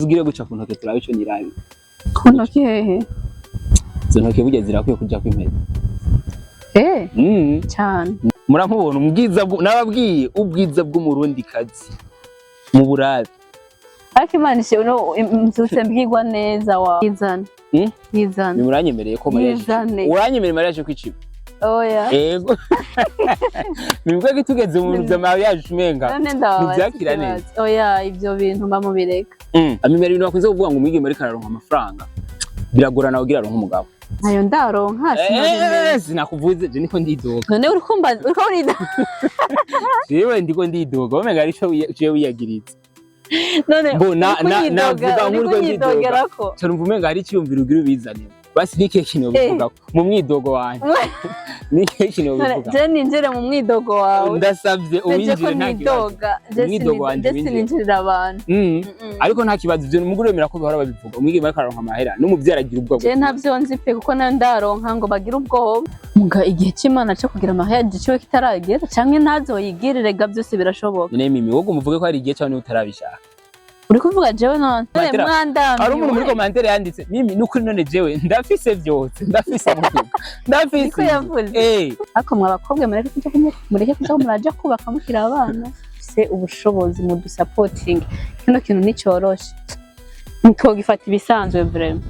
Tugire guca ku ntoke turabe ico nirabe. Ku ntoki hehe? Izo ntoke burya zirakwiye kujako impeta. Eh, cyane. Muramubona ubwiza nababwiye ubwiza bw'umurundi kazi mu burabe. Ariko Imana ishe no mbyutse mbwirwa neza wa. Yizane. Yizane. Muranyemereye ko mariage Yizane. Uranyemereye mariage kwiciba? Oya. Ego. Nibwo tugeze mu bintu vya mariage umenga. None ndababaza Ntibyakira ikibazo. neza. Oya, ibyo bintu mba mubireka. Amimera ibintu bakunze kuvuga ngo umwigeme ariko araronka amafaranga biragorana kugira aronke umugabo. Ntayo ndaronka, sinabimenya. Sinakuvuze, je niko ndidoga. None uri kumva uriko urida. Jewe ndiko ndidoga, umenga arico uciye wiyagiriza. None Bo, uri kunyidoga, navuga uri nk'uriko ndidoga. kunyidogerako. Ca numva umenga hari iciyumviro ugira ubizanire. Basi ni ikihe kintu wobivugako? Mu mwidogo wanje. Ni ikihe kintu None wobivugako? je ninjire mu mwidogo wawe? Ndasavye Neje ko uwinjire, nta kibazo. nidoga. Je Umwidogo wanje je winjire. sininjirira abantu. Ariko nta kibazo, ivyo umugore wemera ko bahora babivuga. Umwigeme ariko araronka amahera n'umuvyeyi aragira ubwoba. Je ntabyo nzi pe, kuko nayo ndaronka ngo bagire ubwoba. Muga igihe c'Imana co kugira mariage ciwe kitaragera canke ntazoyigirire ga, byose birashoboka. None Mimi, wowe umuvuge ko hari igihe cawe niba utarabishaka. Uri kuvuga jewe none? Matera, Mwandambiwe. hari umuntu muri commentaire yanditse: "Mimi, nukuri none jewe ndafise vyose, ndafise umutuku, ndafise Niko yavuze. Ariko mwa bakobwa, mureke kuja muraja kubaka mukiri abana. Se ubushobozi mu dusapotingi, kino kintu nticyoroshe, ntitwogifata ibisanzwe vraiment.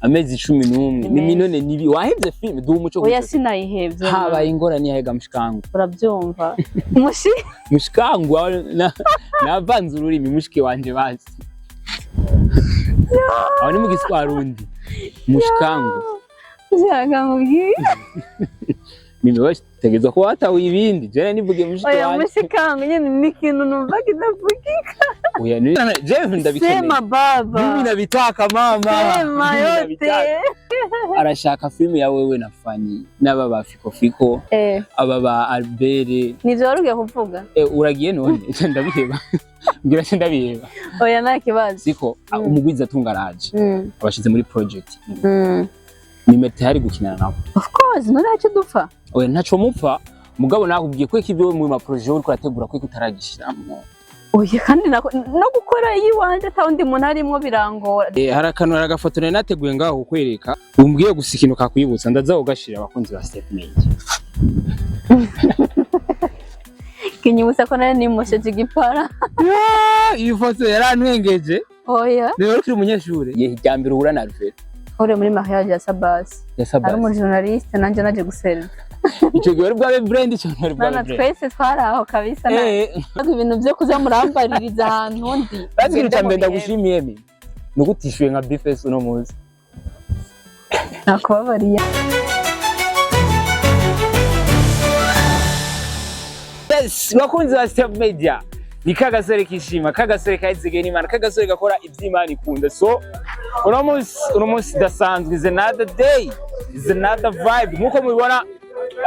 Amezi 11 Ni Mimi, menshi. none nibi wahevye filime? Duha umuco. Oya, Kuri sinayihevye. habaye ingorane yahega mushikangu? Urabyumva mushi. Mushikangu navanze ururimi, mushiki wanje bazi aho ni mu Giswarundi mushikangu. Shaka nkubwire. Mimi, wewe tegerezwa kuba watahuye ibindi, jewe nivuge mushiki Oya, wanje. mushikangu nyene ni ikintu numva kitavugika. Oya, jewe ndabikeneye. Sema baba. Mimi nabitaka, mama. Sema Mimi yote. nabitaka. Arashaka filime ya wewe na Fanny n'aba ba Fiko, aba ba Albert. Nivyo wari ugiye kuvuga? Uragiye none ndabiheba, mbwira se ndabiheba. Oya, nta kibazo. Siko umugwiza atunga araje, abashize muri project. Ni tayari gukinana nabo? Of course, none ntacyo dupfa. Oya, ntaco mupfa, mugabo nakubwiye ko ibyo mu ma projet uriko urategura ko utaragishiramwo. Oya, kandi no gukora iyiwanje ata wundi muntu arimwo birangora. Hari akantu, hari agafoto nari nateguye ngaho kukwereka, umbwiye gusa ikintu kakwibutsa, ndaza kugashira abakunzi ba Step Media. Kinyibutsa ko nari nimosheje igipara. Iyi foto yarantwengeje. Oya. Rero ukiri umunyeshure ye irya mbere uhura na Alfred? Uri muri mariage ya Sabasi. Ya Ari Sabasi. umujournaliste, nanje naje guserva. Ico gihe wari bwabe brand, ico gihe wari bwabe Mana, brand. twese twari aho kabisa. Ibintu vyo kuza murambaririza ahantu ndi. Bazi ikintu ca mbere Ngende mu bihe. ndagushimiye mi nuko utishuye nka Bifes uno munsi. Nakubabariye. Yes, bakunzi ba Step Media, ni kagasore kishima, kagasore kahizigeye n'Imana, kagasore gakora ivy'Imana ikunda. So uno munsi dasanzwe, is another day, is another vibe nkuko mubibona.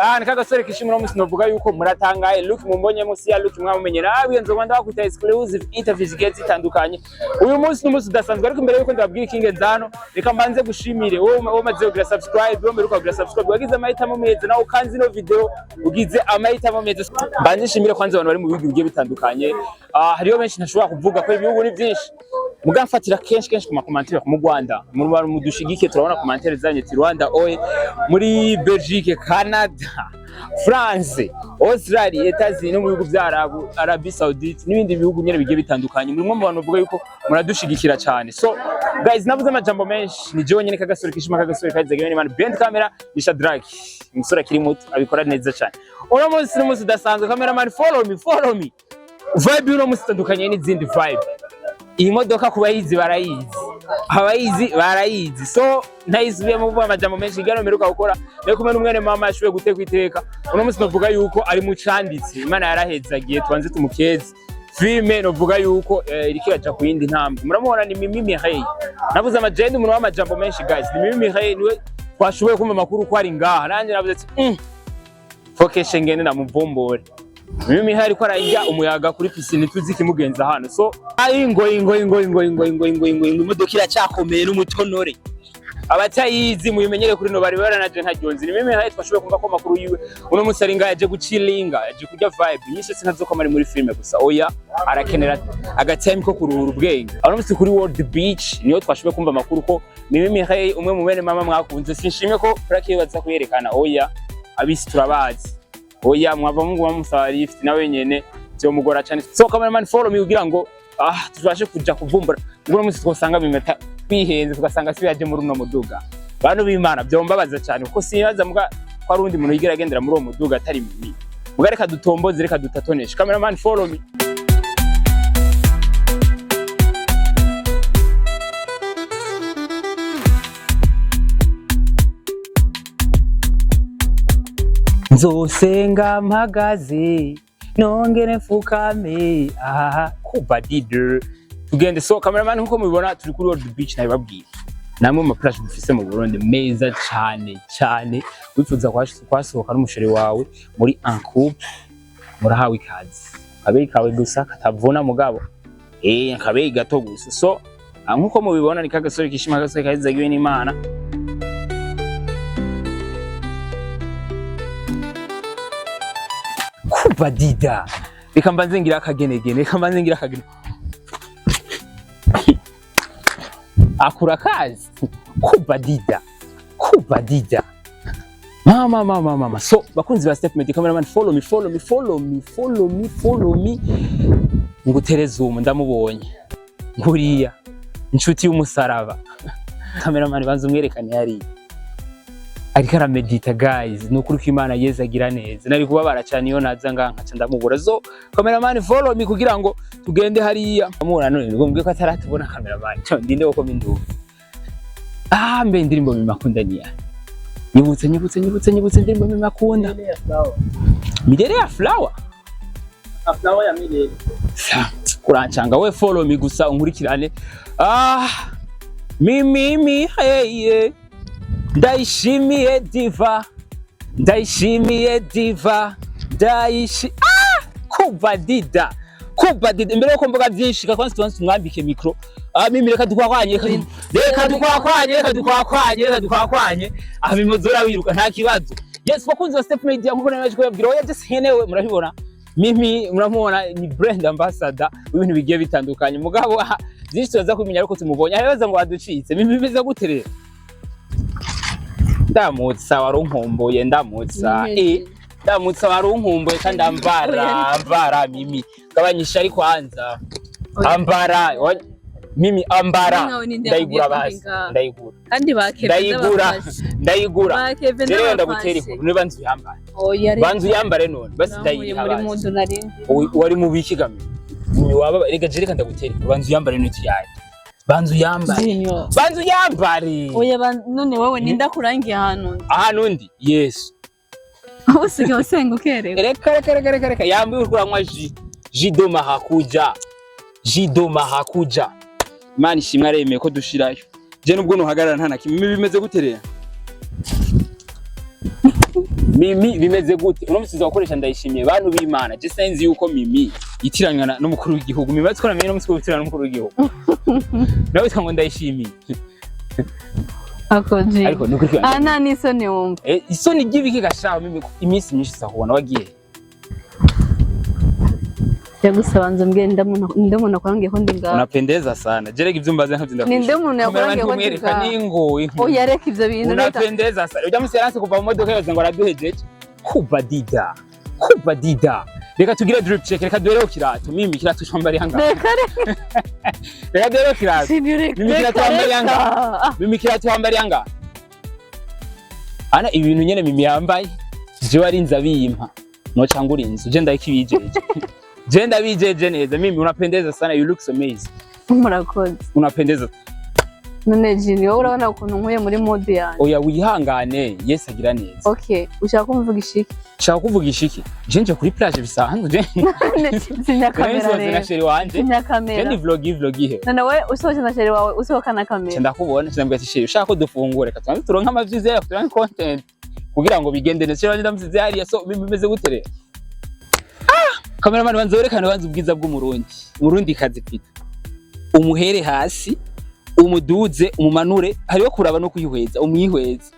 Ah, ni kagasore kishima. Uno munsi novuga yuko muratangaye, look mumbonye munsi ya look mwamumenye nawe nzoba ndabakwita exclusive interviews zigiye zitandukanye. Uyu munsi ni umunsi udasanzwe, ariko imbere yuko ndababwira ikingenza hano, reka mbanze gushimire wowe umaze kugira subscribe, wowe mperuka kugira subscribe, wagize amahitamo meza, nawe ukanze ino video ugize amahitamo meza. Mbanze nshimire kwanza abantu bari mu bihugu bigiye bitandukanye. Ah, hariyo benshi ntashobora kuvuga ko ibihugu ni byinshi, mugamfatira kenshi kenshi ku ma commentaire mu Rwanda, mu Rwanda mudushigike, turabona commentaire zanyu ati "Rwanda oye", muri Belgique, Canada, France, Australia, Etats-Unis no mu bihugu bya Arabu, Arabie Saoudite n'ibindi bihugu nyene bigiye bitandukanye. Muri mwe mu bantu bavuga yuko muradushigikira cyane. So guys, navuze amajambo menshi, ni jewe nyene kagasore kishima, kagasore kazigaye n'Imana. Behind camera ni Shadrack, umusore akiri muto abikora neza cyane. Uno munsi ni umunsi udasanzwe. Cameraman, follow me, follow me. Vibe y'uno munsi itandukanye n'izindi vibe. Iyi modoka ku bayizi barayizi, abayizi barayizi, so ntayisubiyemo kuvuga amajambo menshi. Igano mperuka gukora nari kumwe n'umwene mama yashoboye guteka iteka. Uno munsi novuga yuko ari mu canditse Imana yarahezagiye, tubanze tumukeze. Filime novuga yuko iriko iraja ku yindi ntambwe. Muramubona, ni Mimi Mireille. Navuze amajenda, umuntu w'amajambo menshi guys, ni Mimi Mireille, niwe twashoboye kumva amakuru ko ari ngaha. Nanjye navuze ati fokeshe ngende namuvombore. Mimi Mireille ariko ararya umuyaga kuri piscine, tuzi ikimugenza hano. So ingo ingo ingo ingo ingo ingo ingo ingo ingo, imodoka iracyakomeye n'umutonore. Abatayizi muyimenyere kuri no bari baranaje ntaryonzi. Ni Mimi Mireille, twashoboye kumva ko amakuru yiwe uno munsi ari ngaha, yaje guchillinga, yaje kurya vibe nyinshi. Sinazoko ari muri filme gusa, oya, arakenera agatime ko kuruhura ubwenge. Uno munsi kuri World Beach niyo twashoboye kumva amakuru ko Mimi Mireille, umwe mu bene mama mwakunze, sinshimye ko plaque baza kuyerekana, oya, abisi turabazi, oya, mwava muguma musaba lift nawe nyene vyomugora cane. So cameraman, follow me kugira ngo tubashe kuja kuvumbura. Ubwo munsi twosanga bimeta twihenze, tugasanga si yaje muri uno muduga. Bantu b'Imana, vyombabaza cyane kuko sinibaza muga ko ari undi muntu yigera agendera muri uwo muduga atari Mimi. Muga reka dutomboze, reka dutatoneshe. Cameraman, follow me. Nzosenga mpagaze nongere mfukame aha kuba dide tugende. So cameraman, nkuko mubibona turi kuri World Beach, nabibabwiye, namwe mu maplaje dufise mu Burundi meza cane cane. Wifuza kwasohoka n'umuchéri wawe muri en couple, murahawe ikaze. Akabeyi kawe gusa katavuna, mugabo akabeyi gato gusa. So nkuko mubibona ni kagasore kishima, kagasore kahizagiwe n'Imana. Kuba dida, reka mbanze ngira akagenegene, reka mbanze ngira akagene akura kazi. Kuba dida, kuba dida, mama mama mama. So bakunzi ba Step Media, cameraman, follow me, follow me, follow me, follow me, follow me. Ngutere zoom, ndamubonye nguriya inshuti y'umusaraba. Cameraman, banza umwerekane hariya ariko aramedita. Guys, ni ukuri ko Imana yeza agira neza, nari kubabara cyane iyo naza ngaha nkaca ndamubura. So cameraman, follow me kugira ngo tugende hariya amubona. None ngo mbwiye ko ataratubona. Cameraman, cyo ndinde ko minduva. Mbe indirimbo mimakunda niya nyibutse, nyibutse, nyibutse, nyibutse indirimbo mimakunda. Milele ya flower. Flower ya milele. Kurancanga we, follow me gusa unkurikirane. Mimi mi hey, ndayishimiye diva, ndayishimiye diva, ndayishi kuba dida, kuba dida. Imbere yuko mvuga byinshi, kwanza tubanze tumwambike micro. Mimi, reka dukwakwanye, reka dukwakwanye, reka dukwakwanye, reka dukwakwanye. Mimi uzora wiruka nta kibazo. Yes, bakunzi ba Step Media, nkuko naje kubabwira, oya, just nkenewe murabibona Mimi, muramubona ni brand ambassador w'ibintu bigiye bitandukanye. Mugabo byinshi turaza kumenya ariko tumubonye arabaza ngo waducitse. Mimi, bimeze gute rero? Ndamutsa warunkumbuye, ndamutsa, ndamutsa warunkumbuye kandi ambara, ambara Mimi, gabanyisha ariko anza ambara. Mimi, ambara. Nkawe ninde Ndayigura yakubwiye basi. ko ngaha? Ndayigura. Kandi bakeve. Ndayigura, ndayigura. Bakeve. Rero ndagutera inkuru niba nzu yambare. Oya. Banza uyambare none basi. Nahuye Ndayiha muri basi. mudu narindi. Wari mu biki game? Mimi waba, reka je, reka ndagutera inkuru. Banza uyambare none tuyaye, banza uyambare. Junior. Banza uyambare. Oya, none wowe ninda kurangiye ahantu? Ahantu undi Yesu. Usigaye usenga ukerewe. Reka, reka, reka, reka, reka, yambaye, uriko uranywa jus, jus de marakuja, jus de marakuja. Imana ishimwe aremeye ko dushirayo. Je nubwo nuhagarara nta na kimwe. Mimi, bimeze gute rero? Mimi, bimeze gute? Uno musi uzakoresha ndayishimiye. Bantu b'Imana, je sinzi yuko Mimi yitiranywa n'umukuru w'igihugu. Mimi batwo namenye no musi ko yitiranywa n'umukuru w'igihugu, nawe witwa ngo ndayishimiye. Ako Junior. Ariko ni ukuri. Ah, nta n'isoni wumva. Isoni ry'ibiki gashaho? Mimi, iminsi myinshi sakubona, wagiye. Ndagusaba nze mbwire ndamubona kurangiye ko ndi ngaha. Unapendeza sana. Jerega ivyo mbaze nkavyo Ninde ndakwishura. muntu yakurangiye ko ndi Kumwereka ngaha? n'ingoyi. Oya, reka ivyo bintu, reka. Unapendeza sana. Ujya musi yaranse kuva mu modoka yoze ngo araduhejeje. Kuba dida. Kuba dida. Reka tugire drip check, reka duhere ku kirato. Mimi, kirato cyambari hanga. Reka, reka. Reka duhere ku kirato. Junior, reka. Mimi Reka, kirato wambaye reka. yanga. Mimi, kirato wambari hanga. Ana ibi bintu nyene Mimi yambaye. Je warinze abimpa. No cyangwa urinze. Je ndakibijeje. Je ndabijeje neza. Mimi, unapendeza sana. You look so amazing. Murakoze. Unapendeza. None Junior, wowe urabona ukuntu nkuye muri mood yanjye. Oya, wihangane. Yesu agira neza. Okay, ushaka kumvuga ishiki? Shaka kuvugisha iki? Je nje kuri plage bisanzwe. Je Zinya kamera na rero. chéri wanje. Zinya Je kamera. ni vlog, vlog ihe. None we usohoke na chéri wawe, usohoka na Nce kamera. ndakubona, nce ndambwira ati chéri, ushaka ko dufungura, reka tubanze turonke amaviews yawe, turonke content kugira ngo bigende neza. Chéri wanje ndamusize hariya. So bimeze gute rero? Cameraman, banza werekane, banza ubwiza bw'Umurundi. Umurundi kazi pita. Umuhere hasi. Umuduze, umumanure, hariho kuraba no kwihweza. Umwihweze,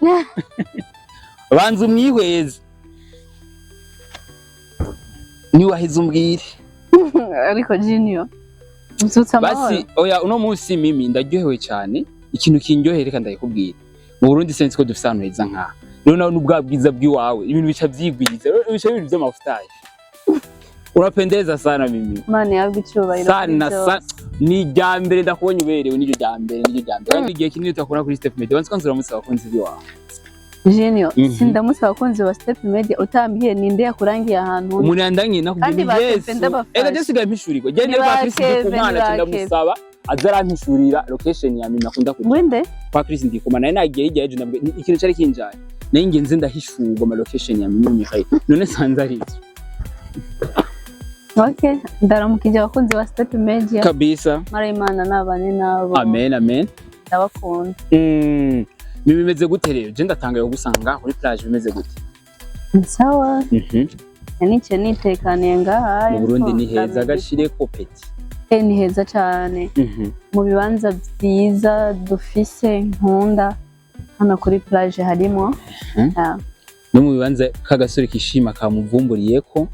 banza umwihweze, niwaheze umbwire. Ariko Junior, ubyutse amahoro? Basi oya, uno munsi Mimi ndaryohewe cyane. Ikintu kindyoheye, reka ndakubwira, mu Burundi sense ko dufise ahantu heza nkaha. Rero nawe n'ubwa bwiza bw'iwawe, ibintu bica vyigwiza. Rero bica ibintu vy'amafutaye. Unapendeza sana, Mimi. Imana yabwa icyubahiro Sana kuri byose. Sana, ni irya mbere ndakubonye uberewe, niryo rya mbere, niryo rya mbere. Kandi igihe kinini turakubona kuri Step Media. Wanze kwanza uramutse abakunzi b'iwawe. Junior, sindamutse abakunzi ba Step Media utambwiye ninde yakurangiye ahantu uri. Umuntu yandangiye nakubwiye. Kandi Ni ba Kevin Yesu. ndabafashe. Ega je sigaye mpishurirwa je Ni kwa ba Chris Kevin, Ndikumana. ni ba Ndamusaba aza arampishurira location ya Mimi akunda kuja. Ngwinde? Kwa Chris Ndikumana nari nagiye hirya y'ejo, ndabwo ikintu cari kinjanye, nayo ngenze ndahishurwa ama location ya Mimi Mihaye, none sanze ari ivyo. Okay, ndaramukije abakunzi ba Step Media. Kabisa. Mara Imana nabane nabo. Amen, amen. Ndabakunda. Mimi, bimeze gute rero? Je ndatangaye kugusanga kuri plage. Bimeze gute? Sawa. Nicaye nitekaniye ngaha. Mu Burundi ni heza, gashire ko petit. Eh, ni heza cyane. Mu bibanza byiza dufise nkunda, hano kuri plage harimo. Ah. No mu bibanza kagasore kishima kamuvumburiyeko,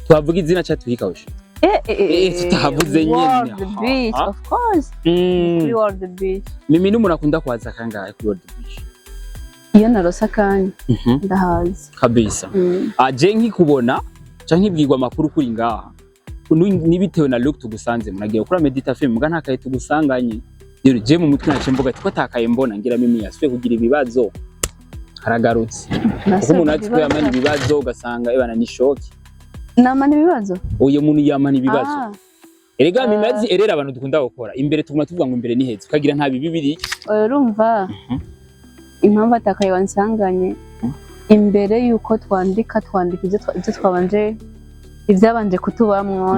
twavuga izina ca tuhikawusha. Eh, eh, eh, Eh, tutahavuze nyene. World Beach, Ah. of course. Kuri World Beach. Mimi n'umuntu akunda kuhaza kangahe kuri World Beach? Iyo narose akanya, ndahaza. Kabisa. Aje nkikubona canke nkibwirwa amakuru kuri ngaha, nibitewe na look tugusanze, munagiye gukora medita film, muga ntakaye tugusanganye. Rero je mu mutwe naciye mvuga ati ko atakaye mbona ngira Mimi yasubiye kugira ibibazo, haragarutse, kuko umuntu azi ko yamana ibibazo, ugasanga ebana ni choc. Namana ibibazo? Uyo muntu yamana ibibazo. Ah, Erega Mimi Ah. azi erera abantu dukunda gukora imbere, tuguma tuvuga ngo imbere ni heza, ukagira nta bibi biri. Oya, urumva impamvu atakaye wansanganye imbere yuko twandika, twandika ibyo twabanje, ibyabanje kutubamwo.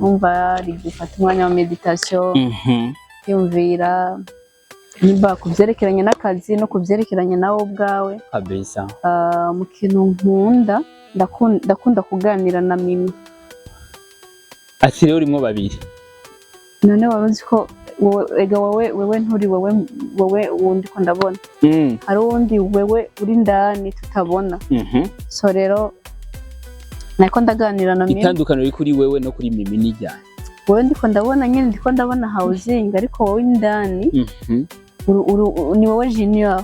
Umva, ari gufata umwanya wa meditation, yumvira nimba ku byerekeranye n'akazi no ku byerekeranye nawe ubwawe. Kabisa. Ah, mu kintu nkunda, ndakunda kuganira na Mimi. Ati rero urimwo babiri. None wari uzi ko wowe, ega wowe nturi wowe, wowe wundi ko ndabona, hari uwundi wewe uri ndani tutabona. So rero nako ndaganira na Mimi. Itandukaniro riri kuri wewe no kuri Mimi ni ryari? Wowe ndiko ndabona nyine, ndiko ndabona housing, ariko wowe indani ni wowe Junior.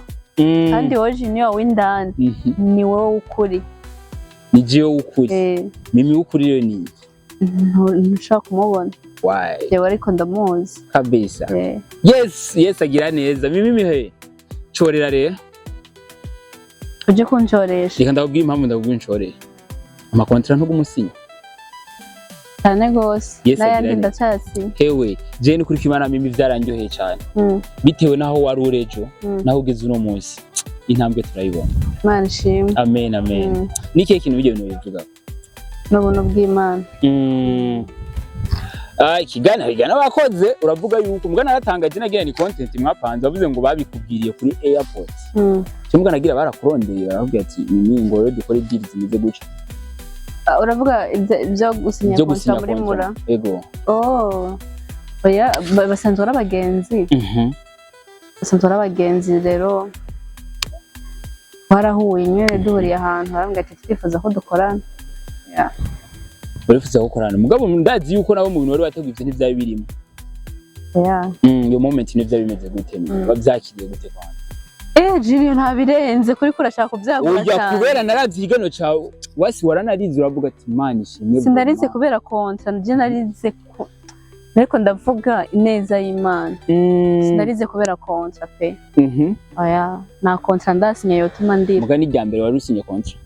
Kandi wowe Junior w'indani ni wowe ukuri. Ni jewe w'ukuri? Eh. Mimi w'ukuri rero ni iki? Ntushobora kumubona. Why? Jewe ariko ndamuzi. Kabisa. Eh. Yes, agira neza Mimi mihe corera rero. Uje kuncoresha? Reka ndakubwira impamvu ndakubwira incorera. Amakontara ntugumusinya. Cyane gose. Yes, n'ayandi agira neza. ndacyasinya. Hewe, je ni kuri kimana Mimi byaranryoheye cyane, bitewe n'aho wari uri ejo naho ugeze uno munsi, intambwe turayibona. Imana ishimwe. Amen, amen. Ni ikihe kintu bijya bintu bivuga? N'ubuntu bw'Imana. Ah, ikiganiro igana bakoze, uravuga yuko mugana aratangaje, nagira ni content mwapanze, bavuze ngo babikubwiriye kuri airport. Cyo mugana agira barakurondeye, barakubwira ati Mimi, ngo rero dukore deal zimeze gutya. Ah, uravuga ibyo gusinya Byo kontra gusinya muri kontra. Mura? Ego. Oh, oya, basanzwe ari abagenzi. Basanzwe ari abagenzi, rero twarahuye nyine, duhuriye ahantu, barambwira ati turifuza ko dukorana. Yeah. Barifuza gukorana, mugabo ndazi yuko nabo mu bintu bari bateguye ivyo ntivyari birimo. Yeah. Iyo moment nivyo bimeze gute? Bavyakiriye gute kwanza? Eh, Junior, ntabirenze kuri kurashaka kubyagura Oya, cyane. kubera naravye igano cawe, wasi waranarize, uravuga ati Imana ishimwe. Sinarize vraiment. kubera kontra, njye narize ariko ndavuga ineza y'Imana. Sinarize kubera kontra pe. Oya, nta kontra ndasinya yotuma ndira. Muga ni irya mbere wari usinye kontra?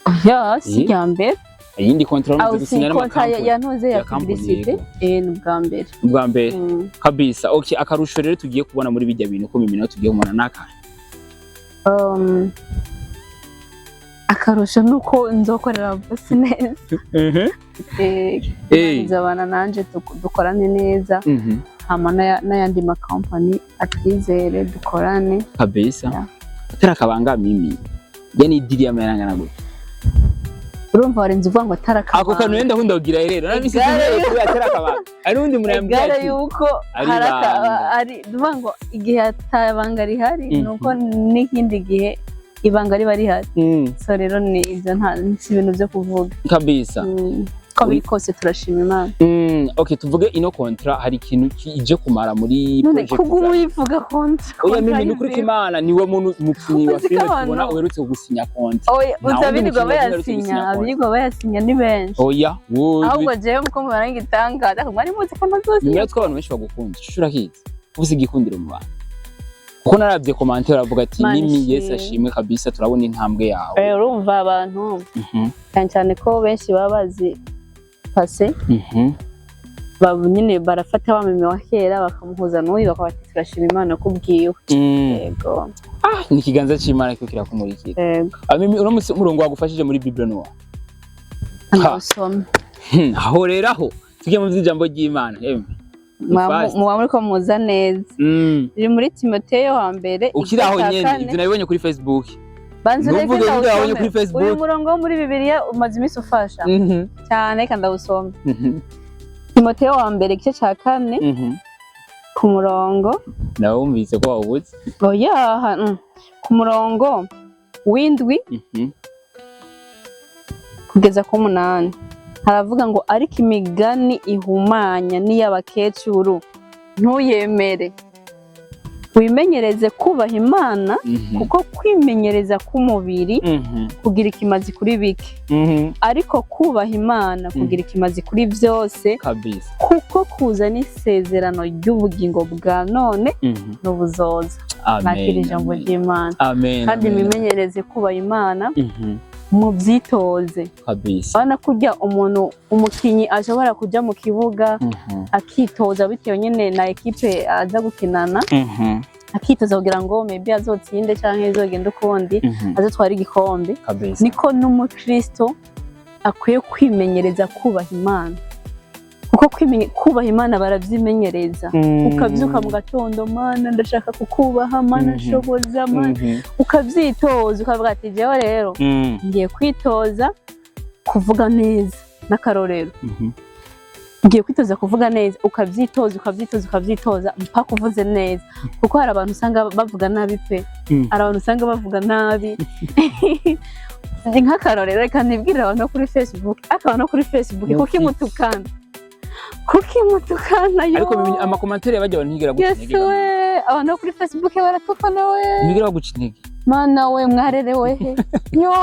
Oya, si Eh? irya mbere. Iyindi kontra Aho wamaze si gusinya kontra n'amakampani? ya ntuze ya Ya company, publicité. yego. Eh, ni ubwa mbere. Ubwa mbere. Kabisa. Okay, akarusho rero tugiye kubona muri bijya bintu ko Mimi nawe tugiye kubona naka? Akarusho ni uko nzokorera boss neza. Eh, nzabana nanje dukorane neza, hama n'ayandi makampani atwizere dukorane. Kabisa. Yeah. Atari akabanga, Mimi, ya ni deal y'amafaranga gute? Urumva warenze uvuga ngo atari Ako kantu akabanga. rero ndakunda kugira rero nabise Igare kubera atari akabanga, hari n'undi muntu yambwiye Igare ati yuko ari hari ibanga. Ari uvuga ngo igihe atabanga rihari, nuko n'ikindi gihe ibanga riba rihari. So rero ni ibyo, nta si ibintu byo kuvuga. Kabisa. Uko biri kose turashima Imana. Okay, tuvuge ino contrat hari ikintu ije kumara muri None project kuguma zawe. uyivuga contrat? Oya Mimi, ni ukuri ko Imana niwe muntu mukinyi wa Uzi ko filime tubona uherutse gusinya contrat. Oya, Nta uzi wundi abirirwa mukinyi wa filime uherutse bayasinya, gusinya contrat. abirirwa bayasinya ni benshi. Oya, wowe Ahubwo jewe muko mubara nk'igitangaza, ariko mwari muzi ko ntazosinya. Nyuma y'uko abantu benshi bagukunda, shusho urakizi, ufise igikundiro mu bantu, kuko naravye commentaire baravuga ati Imana Mimi, ishimwe. Yesu ashimwe kabisa, turabona intambwe yawe. Urumva abantu, cyane cyane ko benshi baba bazi passé, nyine barafata wa Mimi wa kera bakamuhuza n'uyu, bakaba bati turashima Imana ko ubwiwe. Yego. Ah, ni ikiganza c'Imana kiriko kirakumurikira. Yego. Ah, Mimi, uno musi umurongo wagufashije muri Bible nuwa? Ndawusome. Aho rero aho tugiye mu vy'ijambo ry'Imana, emwe. Ni fast. Muba muriko muza neza. Riri muri Timoteyo wa mbere, Ukiri aho igice ca nyene, kane. ivyo nabibonye kuri Facebook. Banza ureke Ntuvuge ibyo wabonye ndawusome. kuri Facebook. Uyu murongo wo muri Bibiliya umaze iminsi ufasha cyane, reka ndawusome. Timoteyo wa mbere, igice ca kane, ku murongo Nawumvise ko wawubuze. Oya, ku murongo w'indwi kugeza ku munani, haravuga ngo: "Ariko imigani ihumanya n'iy'abakecuru ntuyemere, wimenyereze kubaha Imana, kuko kwimenyereza k'umubiri kugira ikimazi kuri bike, ariko kubaha Imana kugira ikimazi kuri byose, kuko kuzana isezerano ry'ubugingo bwa none n'ubuzoza." Amen. Nakira ijambo Amen. ry'Imana. Amen. Kandi Amen. mwimenyereze kubaha Imana, mubyitoze. Urabona kurya umuntu umukinyi ashobora kuja mu kibuga akitoza bitewe nyine na ekipe aza gukinana, akitoza kugira ngo maybe azotsinde canke izogende ukundi, azotware igikombe, niko n'umukristo akwiye kwimenyereza kubaha Imana, kuko kubaha Imana baravyimenyereza. Ukavyuka mu gatondo: "Mana, ndashaka kukubaha, Mana, shoboza, Mana." Ukavyitoza, ukavuga ati: "Jewe rero ngiye kwitoza kuvuga neza." N'akarorero, ngiye kwitoza kuvuga neza, ukavyitoza, ukavyitoza, ukavyitoza mpaka uvuze neza, kuko hari abantu usanga bavuga nabi pe. Hari abantu usanga bavuga nabi. Ni nk'akarorero, reka nibwirire abantu bo kuri Facebook, ariko abantu bo kuri Facebook, kuki mutukana? Kuki mutukana yo? Ariko ama commentaires y'abajya abantu ntigera guca Yesu intege. we, abantu bo kuri Facebook baratukana we. Ntibigera baguca intege. Mana we, mwarerewe he? Yo,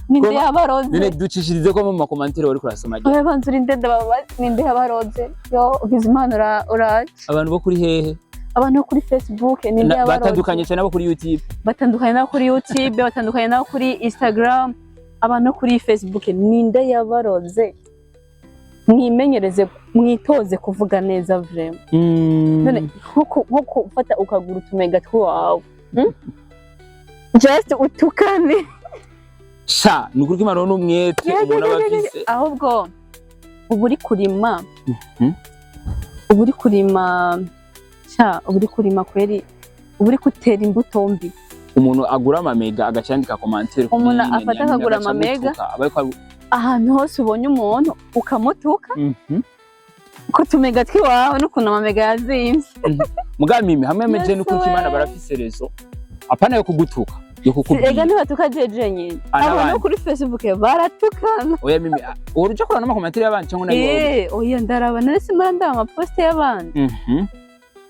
ninde yabaroze? None ducishirize ko mu ma commentaires wari kurasoma Oya, banza urinde, ndababaza, ninde yabaroze? Yo, ugize Imana uraje. Abantu bo kuri hehe? Abantu bo kuri Facebook, ninde yabaroze? Batandukanye cyane abo kuri YouTube. Batandukanye n'abo kuri YouTube, batandukanye n'abo kuri Instagram. Abantu bo kuri Facebook, ninde yabaroze? Mwimenyereze, mwitoze kuvuga neza vraiment. None nko gufata ukagura utumega twawe, Just utukane. Sha, ni ukuri ko Imana n'umwete umuntu aba afise. Ahubwo uba uri kurima, uba uri kurima sha, uba uri kurima kweri, uba uri gutera imbuto mbi. Umuntu agura amamega agaca yandika commentaire kuri Umuntu nyine, afata nyine akagura agaca amamega. amutuka, aba ariko Ahantu hose ubonye umuntu ukamutuka ku tumega twiwawe n'ukuntu amamega yazimvye. Muga Mimi hamwe ameje Yesu n'ukuri ko Imana we. barafise raison, apana yo kugutuka, yo kukubwira. Ega ntibatuka jeje nyine. Ah, Abantu n'abandi. kuri Facebook baratukana. Oya Mimi, uhora uja kuraba n'ama commentaires y'abandi cyangwa nayo wowe? Eh, oya, ndaraba, nari simara ndaba ama posts y'abandi.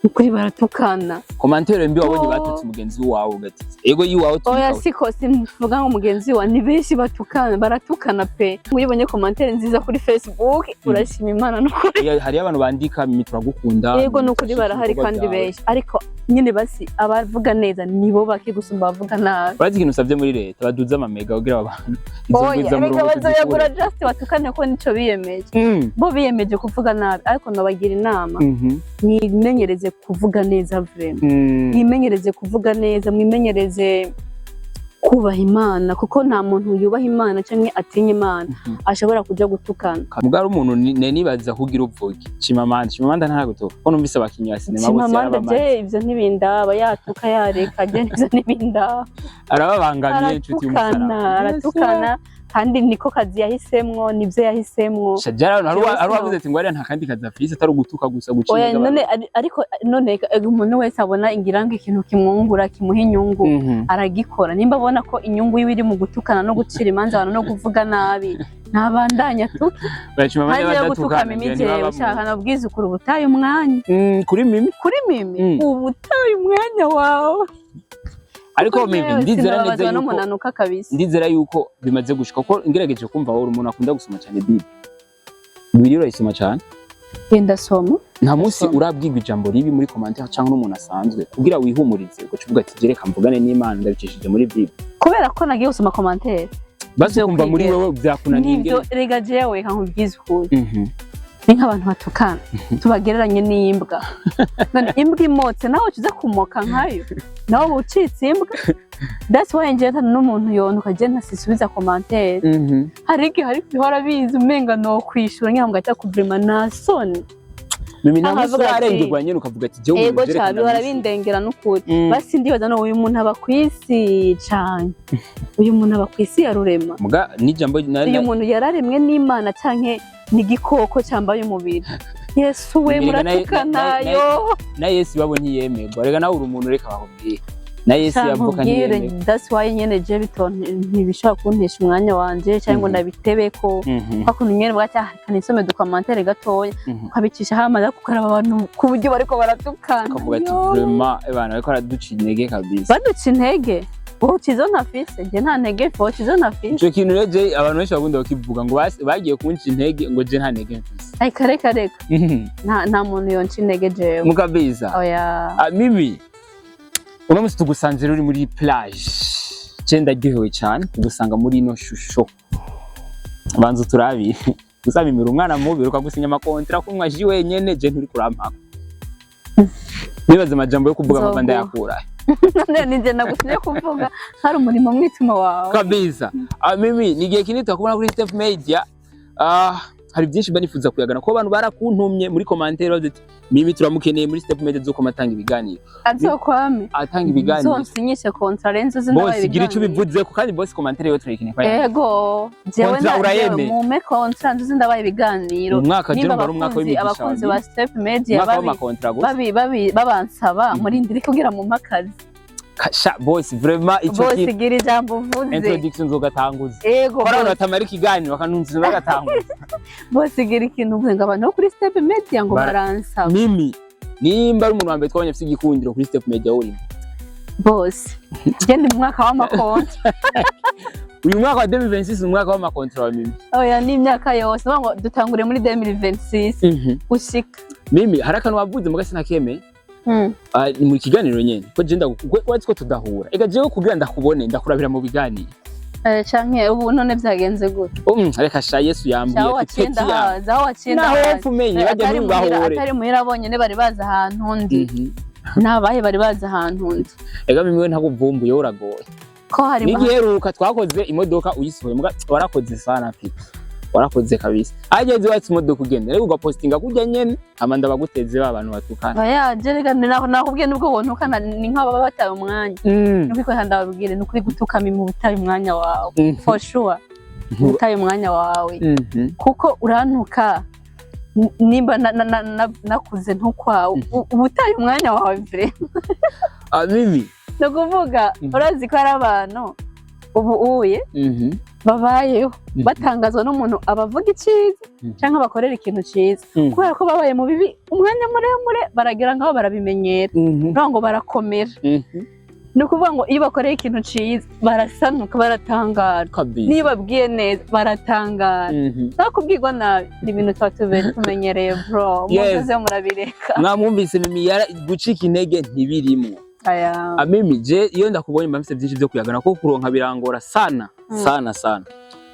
Ukuri baratukana. Commentaire mbi wabonye Oh. batutse mugenzi wawe ugati ego yiwawe? Oya, tukawe. siko simvuga ngo mugenzi wa, ni benshi batukana, baratukana pe. Iyo ubonye commentaire nziza kuri Facebook urashima Imana n'ukuri. Oya, hariyo abantu bandika: "Mimi, turagukunda." Yego, n'ukuri barahari ibikorwa kandi byawe. benshi, ariko nyine basi abavuga neza nibo bake gusumba abavuga nabi. Urazi ikintu usabye muri leta? Baduze amamega kugira abantu izo Oya, ngwiza reka murongo bazoyagura tuzikure. just batukane, ko nico biyemeje. Bo biyemeje kuvuga nabi, ariko nabagira inama: mwimenyereze kuvuga neza vraiment. Mwimenyereze kuvuga neza, mwimenyereze kubaha Imana, kuko nta muntu yubaha Imana cyangwa atinya Imana ashobora kuja gutukana. Mugari umuntu nibaza kugira uvuge Chimamanda, Chimamanda ntagutuka, ko numvise abakinyi ba sinema bose Chimamanda yarabamaze. je ivyo ntibindaba, yatuka yareka, je ivyo ntibindaba. Arababangamiye, inshuti Aratukana, y'umusaraba. aratukana. Kandi niko kazi yahisemwo, nivyo yahisemwo. Shajara hari Jewe hari uwavuze ati ngo hariya nta kandi kazi afise atari ugutuka gusa, guca Oya, intege none abantu. Ariko none umuntu wese abona ngira ngo ikintu kimwungura, kimuha inyungu, aragikora. Nimba abona ko inyungu yiwe iri mu gutukana no gucira imanza abantu no kuvuga nabi, ntabandanya tuke. Barashima abandi Hanze yo gutuka badatukana, Mimi, ngira jewe ntibabamo. ushaka nabwiza ukuri, ubutaye umwanya. Kuri Mimi. Kuri Mimi, ubutaye umwanya wawe. Ariko Kuko Mimi, jewe ndizera neza sinababazwa yuko n'umunanuka kabisa. Ndizera yuko bimaze gushika, kuko ngerageje kumva wowe uri umuntu akunda gusoma cyane Bible. Bibiliya urayisoma cyane? Genda soma. Nta munsi Ndasoma. urabwirwa ijambo ribi muri commentaire cyangwa n'umuntu asanzwe kugira wihumurize, ugaca uvuga ati: "Reka mvugane n'Imana ndabicishije muri Bible"? Kubera ko nagiye gusoma commentaire. Basi Vyo kumva muri kwigera. wewe byakunaniye Nibyo. ingene? Rega jewe reka nkubwize ukuri, ni nk'abantu batukana tubagereranye n'imbwa. None imbwa imotse, nawe uza kumoka nkayo, nawe uba ucitse imbwa. That's why njye n'umuntu yontuka je ntasisubiza commentaire. Hari igihe ariko bihora biza umenga no kwishura ngira ngo ajya kuvrima nta soni. Mimi, nta munsi Nkavuga ati- urarengerwa nyene ukavuga ati: "Jewe Ego umuntu cyane, jerekana bihora mwisi." bindengera n'ukuri. Basi ndibaza no uyu muntu aba ku isi cyane, uyu muntu aba ku isi ya rurema? Muga n'ijambo Uyu muntu yararemwe n'Imana canke ni igikoko cyambaye umubiri? Yesu we! Erega Muratukana yo. Na Yesu iwabo ntiyemerwa. Rega nawe uri umuntu, reka bakubwire, na Yesu yavuka Nkubwire, ntiyemerwa. that's why nyene je ntibishobora kuntesha umwanya wanje cyangwa ngo ndabitebeko. Kwa kuntu nyene bwacya reka nisome ducommentaire gatoya, ukabicishaho amazi kukaraba abantu ku buryo bariko baratukana. Ukavuga ati: Yo. "Vraiment, abantu bariko baraduca intege kabisa." Baduca intege, wowe uca izo ntafise, njye nta ntege mfe, wowe uca izo ntafise. Ico kintu rero je abantu benshi bakunda bakivuga ngo bagiye kunca intege, ngo je nta ntege mfise. Reka, reka, reka, nta muntu yonca intege jewe. Mukabisa. Oya. Ah, Mimi, uno munsi tugusanze rero uri muri plage. Je ndaryohewe cyane kugusanga muri ino shusho. Banza turabi uzabimira umwana mubi, ukagusinya amacontrats ko mwaji wenyene, je nturi kurampaka. Nibaza amajambo yo kuvuga mpava Nzoguha. ndayakura. None ninjye nagutumye kuvuga, hari umurimo mwituma wawe. Kabisa. Ah, Mimi, ni igihe kinini tukubona kuri Step Media. Ah, hari byinshi mba nifuza kuyagana kuko abantu barakuntumye muri commentaire bavuze ati: "Mimi turamukeneye muri Step Media zuko atanga ibiganiro." Azokwame. Atanga ibiganiro. Zonsinyishe contrat renzo zindabaye. Boss, gira icyo ubivuzeko kandi boss, commentaire yo turayikeneye kwa Ego, jewe Contrat urayemeye? Mume contrat nzi ndabaye ibiganiro. Umwaka je Nimba numva ari umwaka abakunzi w'imigisha. abakunzi ba Step Media Umwaka w'amacontrats gusa. Babansaba murindire kugira mu mpakazi. Sha boss, vraiment ico Boss, kintu gira ijambo uvuze. Introduction nzogatanguza. Ego. Ko abantu Boss, batamara ikiganiro bakanunzira bagatanguza. Boss, gira ikintu uvuze ngo abantu bo kuri Step Media ngo baransaba. Mimi, nimba ari umuntu wa mbere twabonye afite igikundiro kuri Step Media, urimo. Boss, je ndi mu mwaka w'amacontrats. Uyu mwaka wa 2026 ni umwaka w'amacontrats wa Mimi. Oya, ni imyaka yose. Bavuga ngo dutangure muri 2026 gushika. Mimi, hari akantu wavuze muga sinakemeye. Ah, ni mu kiganiro nyene ko je ndagu ko tudahura, ega jewe kugira ndakubone ndakurabira mu biganiro. Canke ubu none byagenze gute? Reka sha, Yesu yambwiye Aho ati waciye peti yawe ndahaza, aho waciye naho ndahaza. wopfa umenye bajya Atari muhira, ntubahure. atari muhira bonyene bari bazi ahantu ndi. Nabahe bari bazi ahantu ndi? Ega Mimi we, ntakuvumbuye, uragoye. Ko hari N'igiheruka twakoze imodoka uyisohoye, muga warakoze sana pipi, warakoze kabisa. Ageze watse imodoka ugenda rero ugapostinga kurya nyene, hama ndabaguteze ba bantu batukana. Oya, je reka nakubwiye nubwo wontukana ni nk'ababa bataye umwanya. Nukuri ko ndababwire, nukuri gutuka Mimi ubutaye umwanya wawe. For sure ubutaye umwanya wawe. Kuko urantuka nimba nakuze ntukwawe, uba utaye umwanya wawe vraiment. Ah, Mimi. Ni ukuvuga urazi ko hari abantu ubu uye babayeho batangazwa n'umuntu abavuga icyiza cyangwa bakorera ikintu cyiza, kubera ko babaye mu bibi umwanya muremure, baragira ngaho barabimenyera. Urumva ngo barakomera. Ni ukuvuga ngo iyo bakoreye ikintu cyiza barasanuka, baratangara. Niyo babwiye neza baratangara. Nta kubwirwa nabi ni ibintu tuba tumenyereye bro. Muze murabireka. Mwamwumvise Mimi, gucika intege ntibirimwo. Aya. Mimi, je iyo ndakubonye mba mfise byinshi byo kuyagana kuko kuronka birangora sana. Sana sana.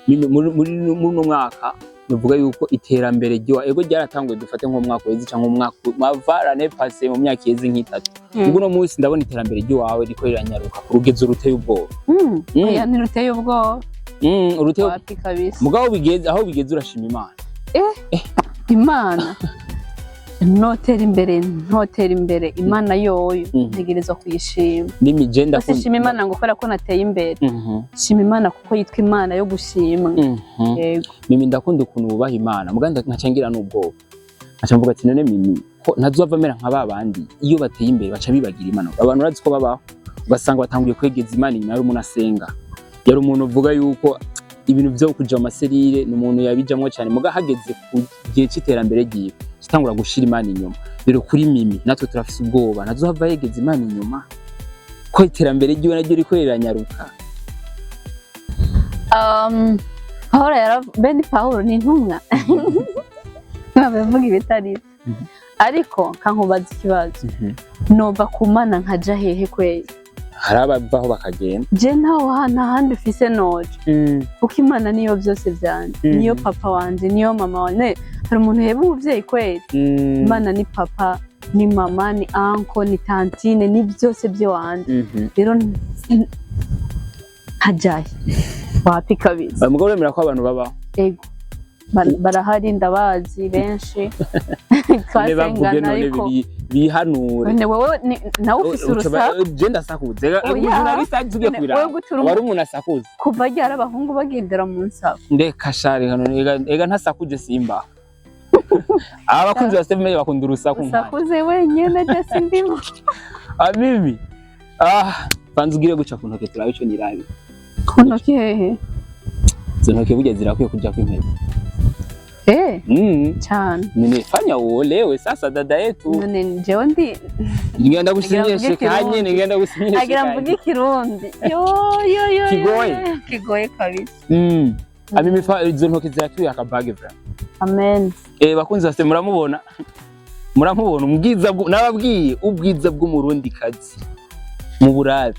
Mimi, muri uno mwaka nuvuga yuko iterambere ryo ego ryaratanguye, dufate nko mu mwaka weze cyangwa umwaka mava l'année passée, mu myaka iheze nk'itatu. Ubwo uno munsi ndabona iterambere ry'iwawe riko riranyaruka ku rugezo ruteye ubwoba. Oya, ntiruteye ubwoba. Ruteye. Wapi kabisa. Mugabo bigeze aho bigeze urashima Imana. Imana. Notera imbere, ntotera imbere, Imana yoyo ntegerezwa kuyishima. Mimi je Bose shima Imana ngo kubera ko nateye imbere, shima Imana kuko yitwa Imana yo gushimwa. Yego. Mimi, ndakunda ukuntu wubaha Imana, muga nkaca ngira n'ubwoba, nkaca mvuga ati: "None Mimi ko ntazova amera nka ba bandi, iyo bateye imbere baca bibagira Imana?" Abantu urazi ko babaho, ugasanga batanguye kwegeza Imana inyuma. Yari umuntu asenga, yari umuntu uvuga yuko ibintu vyo kuja mu maserire ni umuntu yabijamwo cyane, muga hageze ku gihe c'iterambere ryiwe gitangura gushira Imana inyuma. Rero kuri Mimi natwe turafise ubwoba, ntazohava yegeza Imana inyuma, ko iterambere ryiwe naryo riko riranyaruka. Pawulo bene Pawulo ni intumwa, ntabwo ibitari byo. Ariko kankubaza ikibazo: nova ku Mana nkaja hehe kweli? Hari abavaho bakagenda. Je ntaho, nta handi ufise noja, kuko Imana niyo byose vyanje, niyo papa wanje, niyo mama wanje. Hari umuntu yeba umuvyeyi kweli? Imana ni papa, ni mama, ni uncle, ni tantine, ni byose by'iwanje. Rero nkajahe? Wapi kabisa. Mugabo uremera ko abantu babaho? Ego. Barahari, ndabazi benshi None bavuge. twasengana. None Ariko bihanure. None wewe nawe ufise urusaku. Je ndasakuze. Oya. Umujournaliste tugiye None kubiraba. wewe gutura Wari umuntu asakuza. Kuva ryari abahungu bagendera mu nsaku? Ndeka shari hano, ega ntasakuje simba. Abakunzi ba Steve Media bakunda urusaku nkanje. Usakuze wenyene, je sindimo. Ah, Mimi, ah, banza ugire guca ku ntoke turabe ico nirabe. Ku ntoki hehe? Izo ntoke burya zirakwiye kuja kw'impeta. Eh, cyane. Nimefanya uolewe sasa, dada yetu. None jewe ndi Ngenda Agira gusinyeshe mvuge kanye. Kirundi. Ngenda gusinyeshe. Agira mvuge Ikirundi, yo yo yo yo. Kigoye. Kigoye kabisa. Amimi fa izo ntoke zirakwiye akabage vraiment. Amen. Eh, bakunzi base, muramubona, muramubona ubwiza nababwiye ubwiza bw'umurundi kazi mu burabe.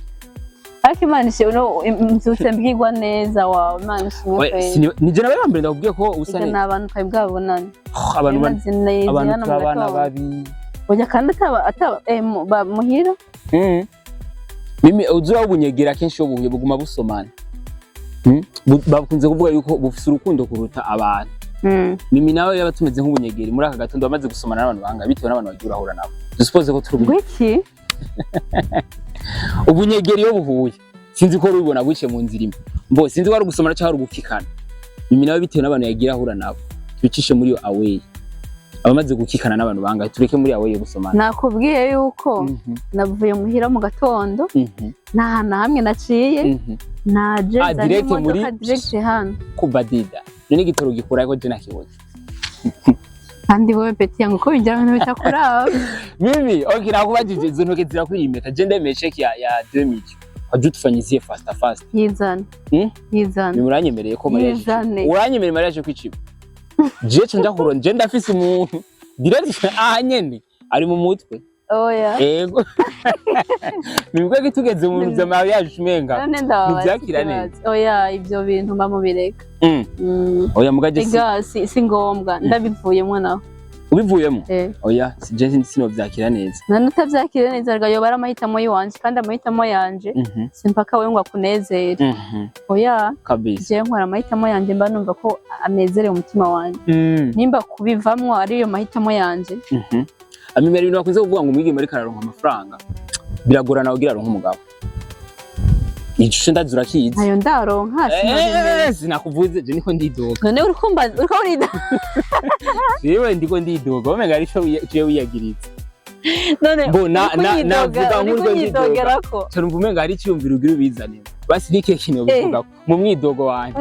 Ariko Imana ishimwe, no mbyutse mbwirwa neza wawe, Imana ishimwe Oya, kweli. Nije nawe mbere ndakubwiye ko usa Ega neza. ni abantu twari bwabonane. Oh, abantu abantu hano mu turabana gatondo. babi. Oya, kandi ataba muhira. Mimi, uzura ubunyegera kenshi iyo buhuye buguma busomana. Bakunze kuvuga yuko bufise urukundo kuruta abantu. Mimi nawe yaba tumeze nk'ubunyegeri muri aka gatondo, bamaze gusomana n'abantu banga bitewe n'abantu bagiye urahura nabo. Dusuppose ko turi Ngwiki? Ubunyegeri iyo buhuye, sinzi ko rubibona buciye mu nzira imwe, mbo sinzi ko ari ugusomana cyangwa ari ugukikana. Mimi nawe bitewe n'abantu yagiye ahura nabo, tubicishe muri iyo away, abamaze gukikana n'abantu bangahe? Tureke muri away yo gusomana. Nakubwiye yuko navuye muhira mu gatondo, nta hantu na hamwe naciye, naje Ah, nzanye direct imodoka direct hano. Kubadida none igitoro gikura ko je nakibuze. Kandi wowe petit yangu, ko bigira ibintu bitakuraba. Mimi, okay, nakubajije, izo ntoke zirakwiye impeta. Je ndemeye chèque ya 2 millions, waje utufanyizie fast fast. Yizane. Yizane. Mimi, uranyemereye ko mariage Yizane. Uranyemereye mariage kwiciba je ce nja kuronda? Je ndafise umuntu direct aha nyene ari mu mutwe. Oya. Ego nibwo tugeze mu bintu vya mariage umenga None ndababaza ntivyakira ikibazo. neza. Oya, ibyo bintu mba mubireka. Oya, mugaje si Ega si ngombwa, ndabivuyemo naho. Ubivuyemo? Eh. Oya, si je sinovyakira neza. None utavyakira neza rega yoba ari amahitamo yiwanje, kandi amahitamo yanje simpaka wewe ngo akunezere. Oya. Kabisa. Jewe nkora amahitamo yanje mba numva ko anezerewe umutima wanje. Nimba kubivamwo ariyo mahitamo yanje. Amimera ibintu bakunze kuvuga ngo umwigeme ariko araronka amafaranga biragorana kugira aronke umugabo. Ico ndazi urakizi. Ntayo ndaronka, sinabimenya. Eh, sinakuvuze, je niko ndidoga. None uri kumva uriko urida? Jewe ndiko ndidoga, umenga arico jewe wiyagiriza. None Bo, uri kunyidoga, navuga uri nk'uriko ndidoga. kunyidogerako. Cyane umva umenga hari iciyumviro ugira ubizanira. Basi ni kihe kintu bivuga mu mwidogo wanje?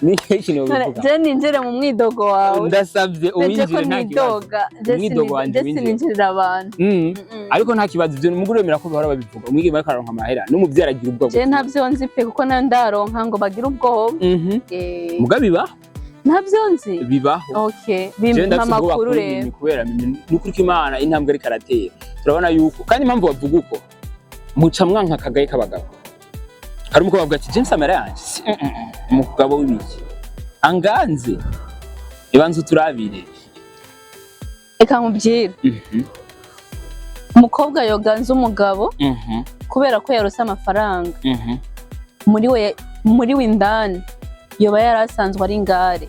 Ni kihe kintu None bivuga? je ninjire mu mwidogo wawe? Ndasabye Je ko uwinjire, nta kibazo. nidoga, je Umwidogo wanje je winjire. sininjirira abantu. Ariko nta kibazo, ivyo umugore wemera ko bahora babivuga. Umwigeme ariko araronka amahera n'umuvyeyi aragira ubwoba. Je ntabyo nzi pe, kuko nayo ndaronka ngo bagire ubwoba. Muga bibaho. Ntabyo nzi. Bibaho. Okay, Jewe bimpa ndafise ubwoba amakuru kuri rero. Mimi, kubera Mimi nukuri ko Imana intambwe ariko aratera turabona yuko, kandi impamvu bavuga uko, muca mwanka akagaye k'abagabo. Hari umukobwa avuga ati: "James amera yanje si umugabo w'ibiki anganze ibanza uturabire." Reka nkubwire, umukobwa yoganza umugabo kubera ko yarose amafaranga, muri we indani yoba yari asanzwe ari ingare.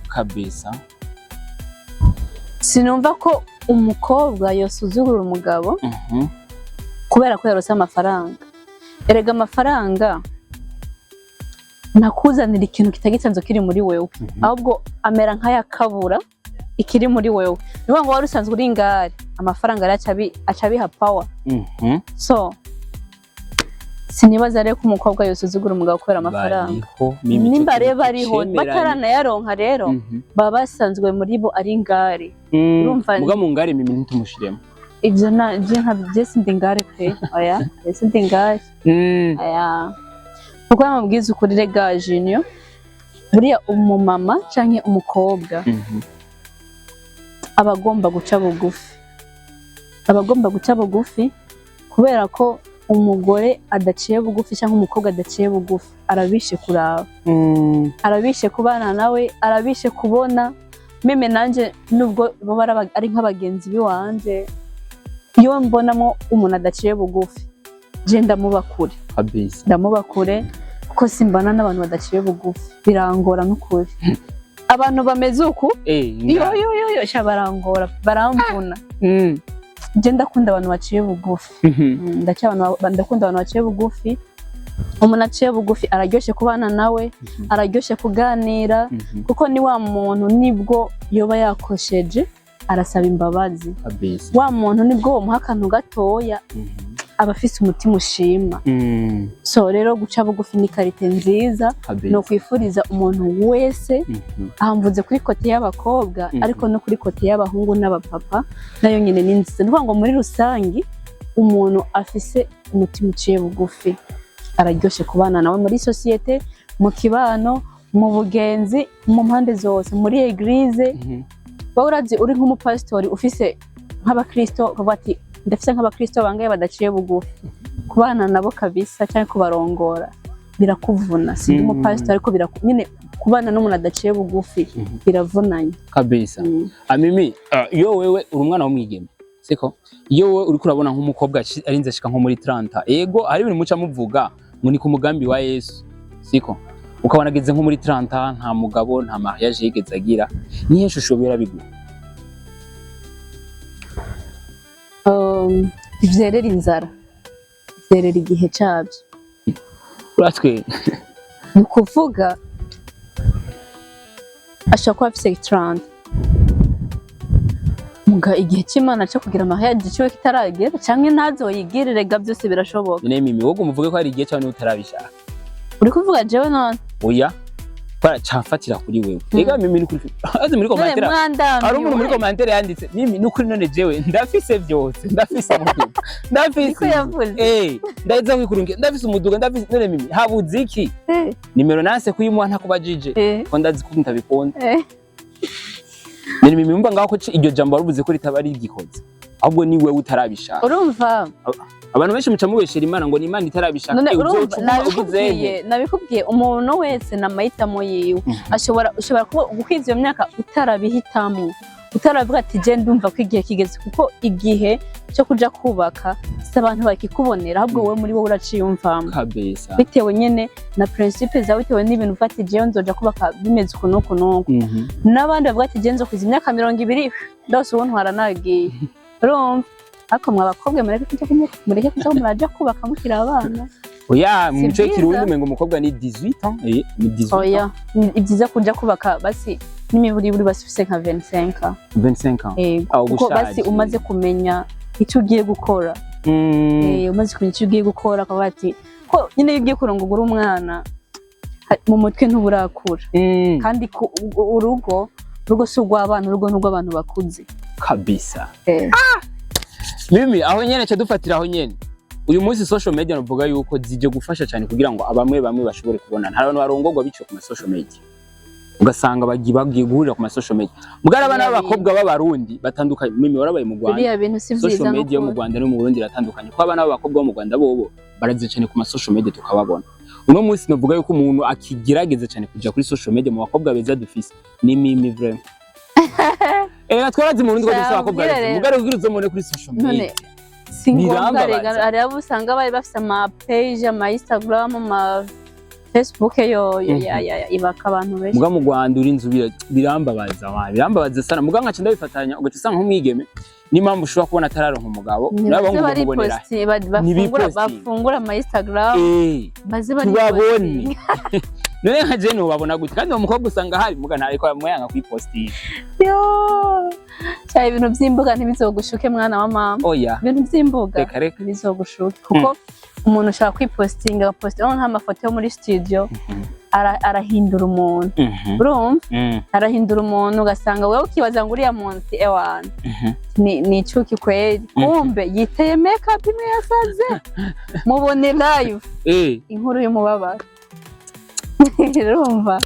Sinumva ko Umukobwa yosuzugura umugabo kubera ko yarose amafaranga. Erega amafaranga ntakuzanira ikintu kitagisanzwe kiri muri wewe, ahubwo amera nk'ayakabura ikiri muri wewe. Ni ukuvuga ngo wari usanzwe uri ingare, amafaranga rero aca abiha power. So sinibaza rero ko umukobwa yosuzugura umugabo kubera amafaranga. Bariho, Mimi, ico Nimba kintu rero bariho tucemeranye. bataranayaronka rero, baba basanzwe muri bo ari ingare. Urumva. Muga mu ngare Mimi ntitumushiremo. Ivyo na je nka je sindi ingare pe, oya, je sindi ingare. Oya, kuko namubwiza ukuri rega Junior, buriya umumama canke umukobwa aba agomba guca bugufi, aba agomba guca bugufi, kubera ko umugore adaciye bugufi cyangwa umukobwa adaciye bugufi arabishe kuraba, arabishe kubana nawe, arabishe kubona. Même nanje nubwo bo ari nk'abagenzi biwanje, iyo mbonamo umuntu adaciye bugufi, je ndamuba kure. Ndamuba kure, kuko simbana n'abantu badaciye bugufi, birangora n'ukuri. Abantu bameze uku, yo yo yo yo, sha, barangora, baramvuna. Je ndakunda abantu baciye bugufi. Ndakunda abantu baciye bugufi. Umuntu aciye bugufi araryoshe kubana nawe, araryoshe kuganira, kuko ni wa muntu nibwo yoba yakosheje arasaba imbabazi. Wa muntu nibwo womuha akantu gatoya, aba afise umutima ushima. So rero guca bugufi ni qualité nziza no kwifuriza umuntu wese. Aha mvuze kuri côté y'abakobwa, ariko no kuri côté y'abahungu n'abapapa nayo nyine ni nziza. Ni ukuvuga ngo muri rusangi umuntu afise umutima uciye bugufi araryoshe kubana nawe muri société, mu kibano, mu bugenzi, mu mpande zose, muri église. Wowe urazi uri nk'umupasitori ufise nk'abakristo, ukavuga ati ndafise nk'abakristo bangaye badaciye bugufi, kubana nabo kabisa cyangwa kubarongora birakuvuna. Sindi umupasitori, ariko nyine kubana n'umuntu adaciye bugufi biravunanye. Amimi, iyo wewe uri umwana w'umwigeme, siko? Iyo wewe uriko urabona nk'umukobwa arinze ashika nko muri 30, ego hari ibintu muca muvuga ngo ni ku mugambi wa Yesu, siko? Ukabona ageze nko muri 30, nta mugabo, nta mariage yigeze agira, nihe shusho bira biguha? Vyerera inzara, vyerera igihe cabyo. Uratwe. Ni ukuvuga ashobora kuba afise 30, muga igihe c'Imana co kugira mariage ciwe kitaragera, canke ntazoyigirire ga, byose birashoboka. None Mimi, wowe umuvuge ko hari igihe cyane utarabishaka. Uri kuvuga jewe none? Oya, kwa camfatira kuri wewe. Ega Mimi, ni kuri azi muri None commentaire hari umuntu muri mwandambiwe. commentaire yanditse: "Mimi, nukuri none jewe ndafise byose, ndafise umuduga, ndafise Niko yavuze. Ndaheza kwikurungira, ndafise umuduga, ndafise, none Mimi habuze iki?" Nimero nanse kuyimuha ntakubajije, ko ndazi ko ntabikunda. None Mimi, mumva ngaho ko iryo jambo waruvuze ko ritaba ari igikoze, ahubwo ni wewe utarabishaka. Urumva. Abantu benshi muca mubeshera Imana ngo ni Imana itarabishaka. None urumva, Uzoca uguma uvuze nabikubwiye, nabikubwiye, umuntu wese n'amahitamo yiwe. Ashobora kuba gukwiza iyo myaka utarabihitamo, utaravuga ati je ndumva ko igihe kigeze, kuko igihe cyo kuja kubaka si abantu bakikubonera, ahubwo wowe muri wowe uraciyumvamo, bitewe nyene na principe zawe, bitewe n'ibintu uvuga ati jewe nzoja kubaka bimeze uku n'uku n'uku. N'abandi bavuga ati jewe nzokwiza imyaka 20 ndose ubu ntwara nagiye. Urumva, ariko mwa bakobwa mureke kuja muraja kubaka mukiri abana. Oya, mu Si mico byiza. y'ikirundi umengo umukobwa ni 18 ans, ni 18 ans. Oya, ni byiza kuja kubaka basi n'imiburiburi basi ufise nka 25 ans. 25 ans. Yego, Aho kuko basi gushaje. umaze kumenya icyo ugiye gukora. Umaze kumenya icyo ugiye gukora, akavuga ati ko nyine iyo ugiye kurongora umwana, mu mutwe ntuburakura. Kandi urugo si urw'abana, urugo ni urw'abantu bakuze. Mimi, aho nyene ca dufatira aho nyene. Uyu munsi social media navuga yuko zije gufasha cyane kugira ngo abamwe bamwe bashobore kubonana. Hari abantu barongorwa biciye ku ma social media, ugasanga bagiye guhurira ku ma social media. Mugara abana Biriya b'abakobwa b'Abarundi batandukanye. Mimi, warabaye mu Rwanda. Biriya bintu si vyiza. Social media yo mu n'ukuri. Rwanda no mu Burundi iratandukanye, kuko abana b'abakobwa bo mu Rwanda bobo barazi cyane ku ma social media tukababona. Uno munsi navuga yuko umuntu akigerageza cyane kuja kuri social media mu bakobwa beza dufise ni Mimi vraiment. Twarazi mu Burundi ko dufise abakobwa Cyambwire beza. rero. Mugare kugira uzomubone kuri social None media. si ngombwa. Birambabaza. Rega hari abo usanga bari bafise ama page, ama Instagram, ama Facebook yo yo ya ya ya, ibaka abantu benshi. Muga mu Rwanda uri inzu birambabaza wa, birambabaza sana. Muga nkaca ndabifatanya, ugaca usanga nk'umwigeme n'impamvu ushobora kubona atararonka umugabo, nabo Nibaze ngo bari mubonera posti bafungura Ntibipostinga. bafungura ama Instagram, baze bari tubabone. None nka je nobabona gute? Kandi uwo mukobwa usanga ahari, muga ntariko yanga kwipostinga. Yo, cya ibintu by'imbuga ntibizogushuke, mwana wa mama. Oya. Ibintu by'imbuga Reka reka. ntibizogushuke, kuko umuntu ushobora kwipostinga, agapostinga nk'amafoto yo muri studio, arahindura umuntu. Urumva, arahindura umuntu, ugasanga wowe ukibaza ngo uriya muntu ewana ni icuki kweri, kumbe yiteye makeup imwe yasaze. Mubone live, inkuru y'umubabaro. Urumva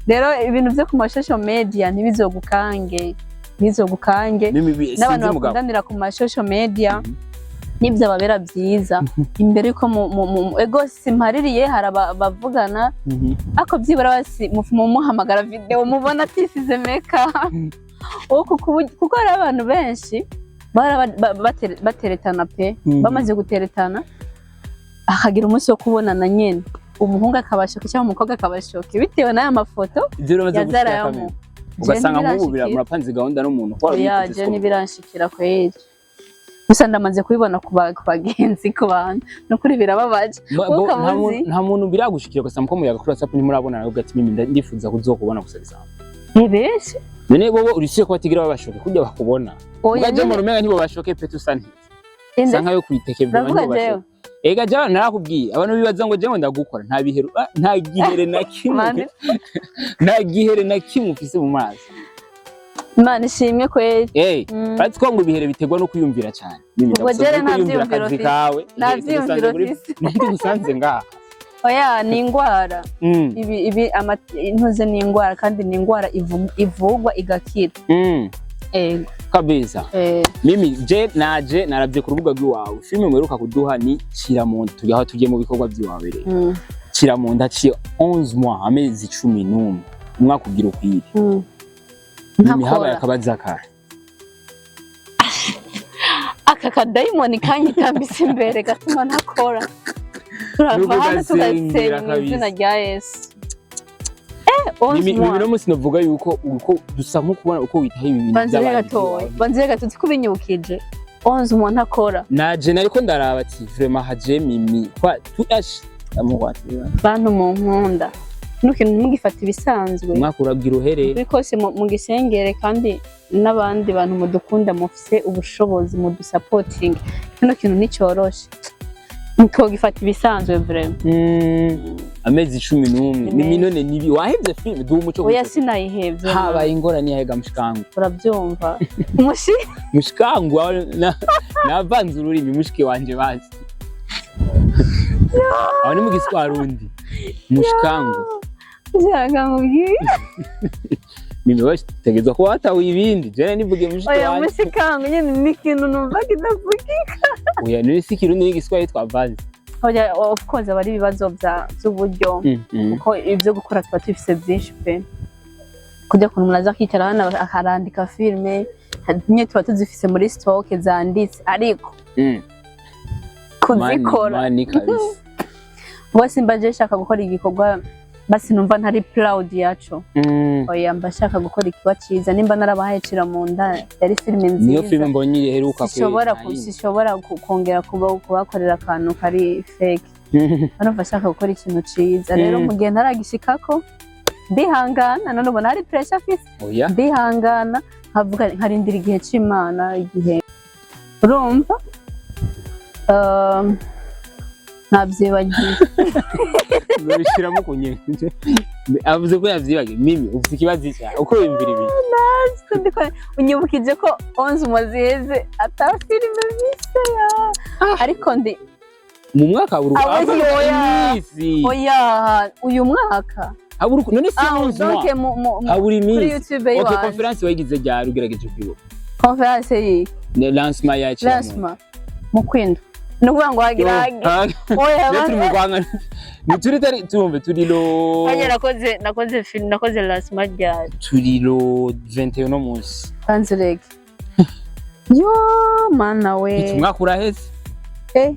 rero, ibintu byo ku ma social media ntibizogukange, ntibizogukange. Mimi N'abantu sinzi mugabo. bakundanira ku ma social media, nibyo babera byiza imbere yuko ego simpaririye, hari abavugana, ariko byibura basi mumuhamagara video, mubona atisize makeup. Kuko hari abantu benshi bara bateretana pe, bamaze guteretana akagira umunsi wo kubonana nyene, umuhungu akabashoka cyangwa umukobwa akabashoka bitewe n'aya mafoto Ibyo uramaze gushika yazarayamu. kamwe ugasanga nk'ubu murapanze gahunda n'umuntu ko Oya, je ntibiranshikira kweri, gusa ndamaze kubibona ku bagenzi, ku bantu. Nukuri birababaje. Wowe ukaba uzi. Nta muntu biragushikira, ugasanga ko muyaga kuri WhatsApp ntimurabona, nawe ati: "Mimi ndifuza kuzokubona gusa bisanzwe." Ni benshi. None wowe urisiye ko batigira babashoke kurya bakubona? Oya. Ugaje mu Nyene. rumenga ntibo bashoke pe, tusa nti Inde? sa nkayo kwiteke. Uravuga jewe? Ega jewe narakubwiye, abantu bibaza ngo jewe ndagukora, nta biheru, nta gihere na kimwe. Mani. Nta gihere na kimwe ufise mu maso. Imana ishimwe kweri. Uretse ko ngo ibihere biterwa no kwiyumvira cyane. Mimi Ubwo ndagusabye jere nta kwiyumvira vyiyumviro akazi mfise. kawe. Nta Ibihere vyiyumviro tugusanze mfise. Ntitugusanze ngaha. Oya, ni ingwara. Ibi intuze ni ingwara, kandi ni ingwara ivugwa igakira. Ego. Kabisa. Mimi je naje naravye ku rubuga rw'iwawe, filime muheruka kuduha ni Kiramunda. Tujya aho tugiye mu bikorwa by'iwawe rero. Kiramunda haciye 11 mois, amezi 11, umwaka ugira ukwire. Mimi habaye Ntakora. akabaza kare. Aka kadayimoni kanyitambise imbere gatuma ntakora. Turava Nuko hano ugasengera tugasenya mu izina kabisa. rya Yesu. 11 Mimi mois. no munsi novuga yuko uko dusa nko kubona uko witaho ibi bintu Banzire by'abandi gatoya, by'iwawe. banzire gato, kubinyibukije 11 mois ntakora. Naje nariko ndaraba ati: "Vraiment haje Mimi kwa tu ash amuwati." Bantu mu nkunda, kino kintu ntimugifate ibisanzwe. Umwaka uragira uhere. Kuri kose mugisengere, kandi n'abandi bantu mudukunda, mufise ubushobozi, mudusapotinge. Kino kintu nticyoroshe, ntitwogifata ibisanzwe vraiment. Amezi 11 Ni ni menshi. minone nibi wahevye filime, duha umuco. Oya, Gusa sinayihevye. Habaye ingorane yahega mushikangu? Urabyumva mushi. Mushikangu navanze ururimi, mushiki wanje bazi aho ni mu Giswarundi mushikangu. Nshaka nkubwire. Mimi wewe tegezwa kuba watahuye ibindi, jene nivuge mushiki Oya. wanje. Mushikangu nyine ni ikintu numva kidavugika. Oya, none si Ikirundi n'Igiswahili twavanze? Oya, of course aba ari ibibazo by'uburyo, kuko ibyo gukora tuba tubifise byinshi pe. Kujya kuntu umuntu aza akicara hano akarandika filime nyine, tuba tuzifise muri stock zanditse, ariko kuzikora Mani kabisa. Bose mba je nshaka gukora igikorwa, basi numva ntari proud yaco. Oya, mba nshaka gukora ikiba ciza. Nimba narabahaye Cira mu nda, yari filime Niyo nziza. filime mbonye iheruka. Sishobora sishobora kongera kubakorera akantu kari fake. Numva nshaka gukora ikintu ciza rero. Mu gihe ntaragishikako, ndihangana. None ubona hari pressure afise? Oya. Ndihangana, nkavuga nkarindira igihe c'Imana, igihe urumva. Navyibagiye. Uzobishiramo kunyenje, avuze ko yavyibagiye. Mimi ufite ikibazo icya uko wiyumvira ibintu? Unyibukije ko 11 mois ziheze ata filime mfise ya, ariko ndi Mu mwaka habura Abo oya. iminsi. Oya, uyu mwaka. Habura none si Ah, 11 donc mois habura kuri iminsi. YouTube Okay. yiwanje. Conférence wayigize ryari ugerageje kwibuka? Conférence yi? Ne lancement ya Cira. Lancement mu kwindwi, ni ukuvuga ngo hagira oya. Rero turi mu Rwanda, ni turi tari tumve turi lo Hajya nakoze film, nakoze lancement ryari? Turi lo 21 no munsi. Banzurege yo mana we. Umwaka uraheze. Eh,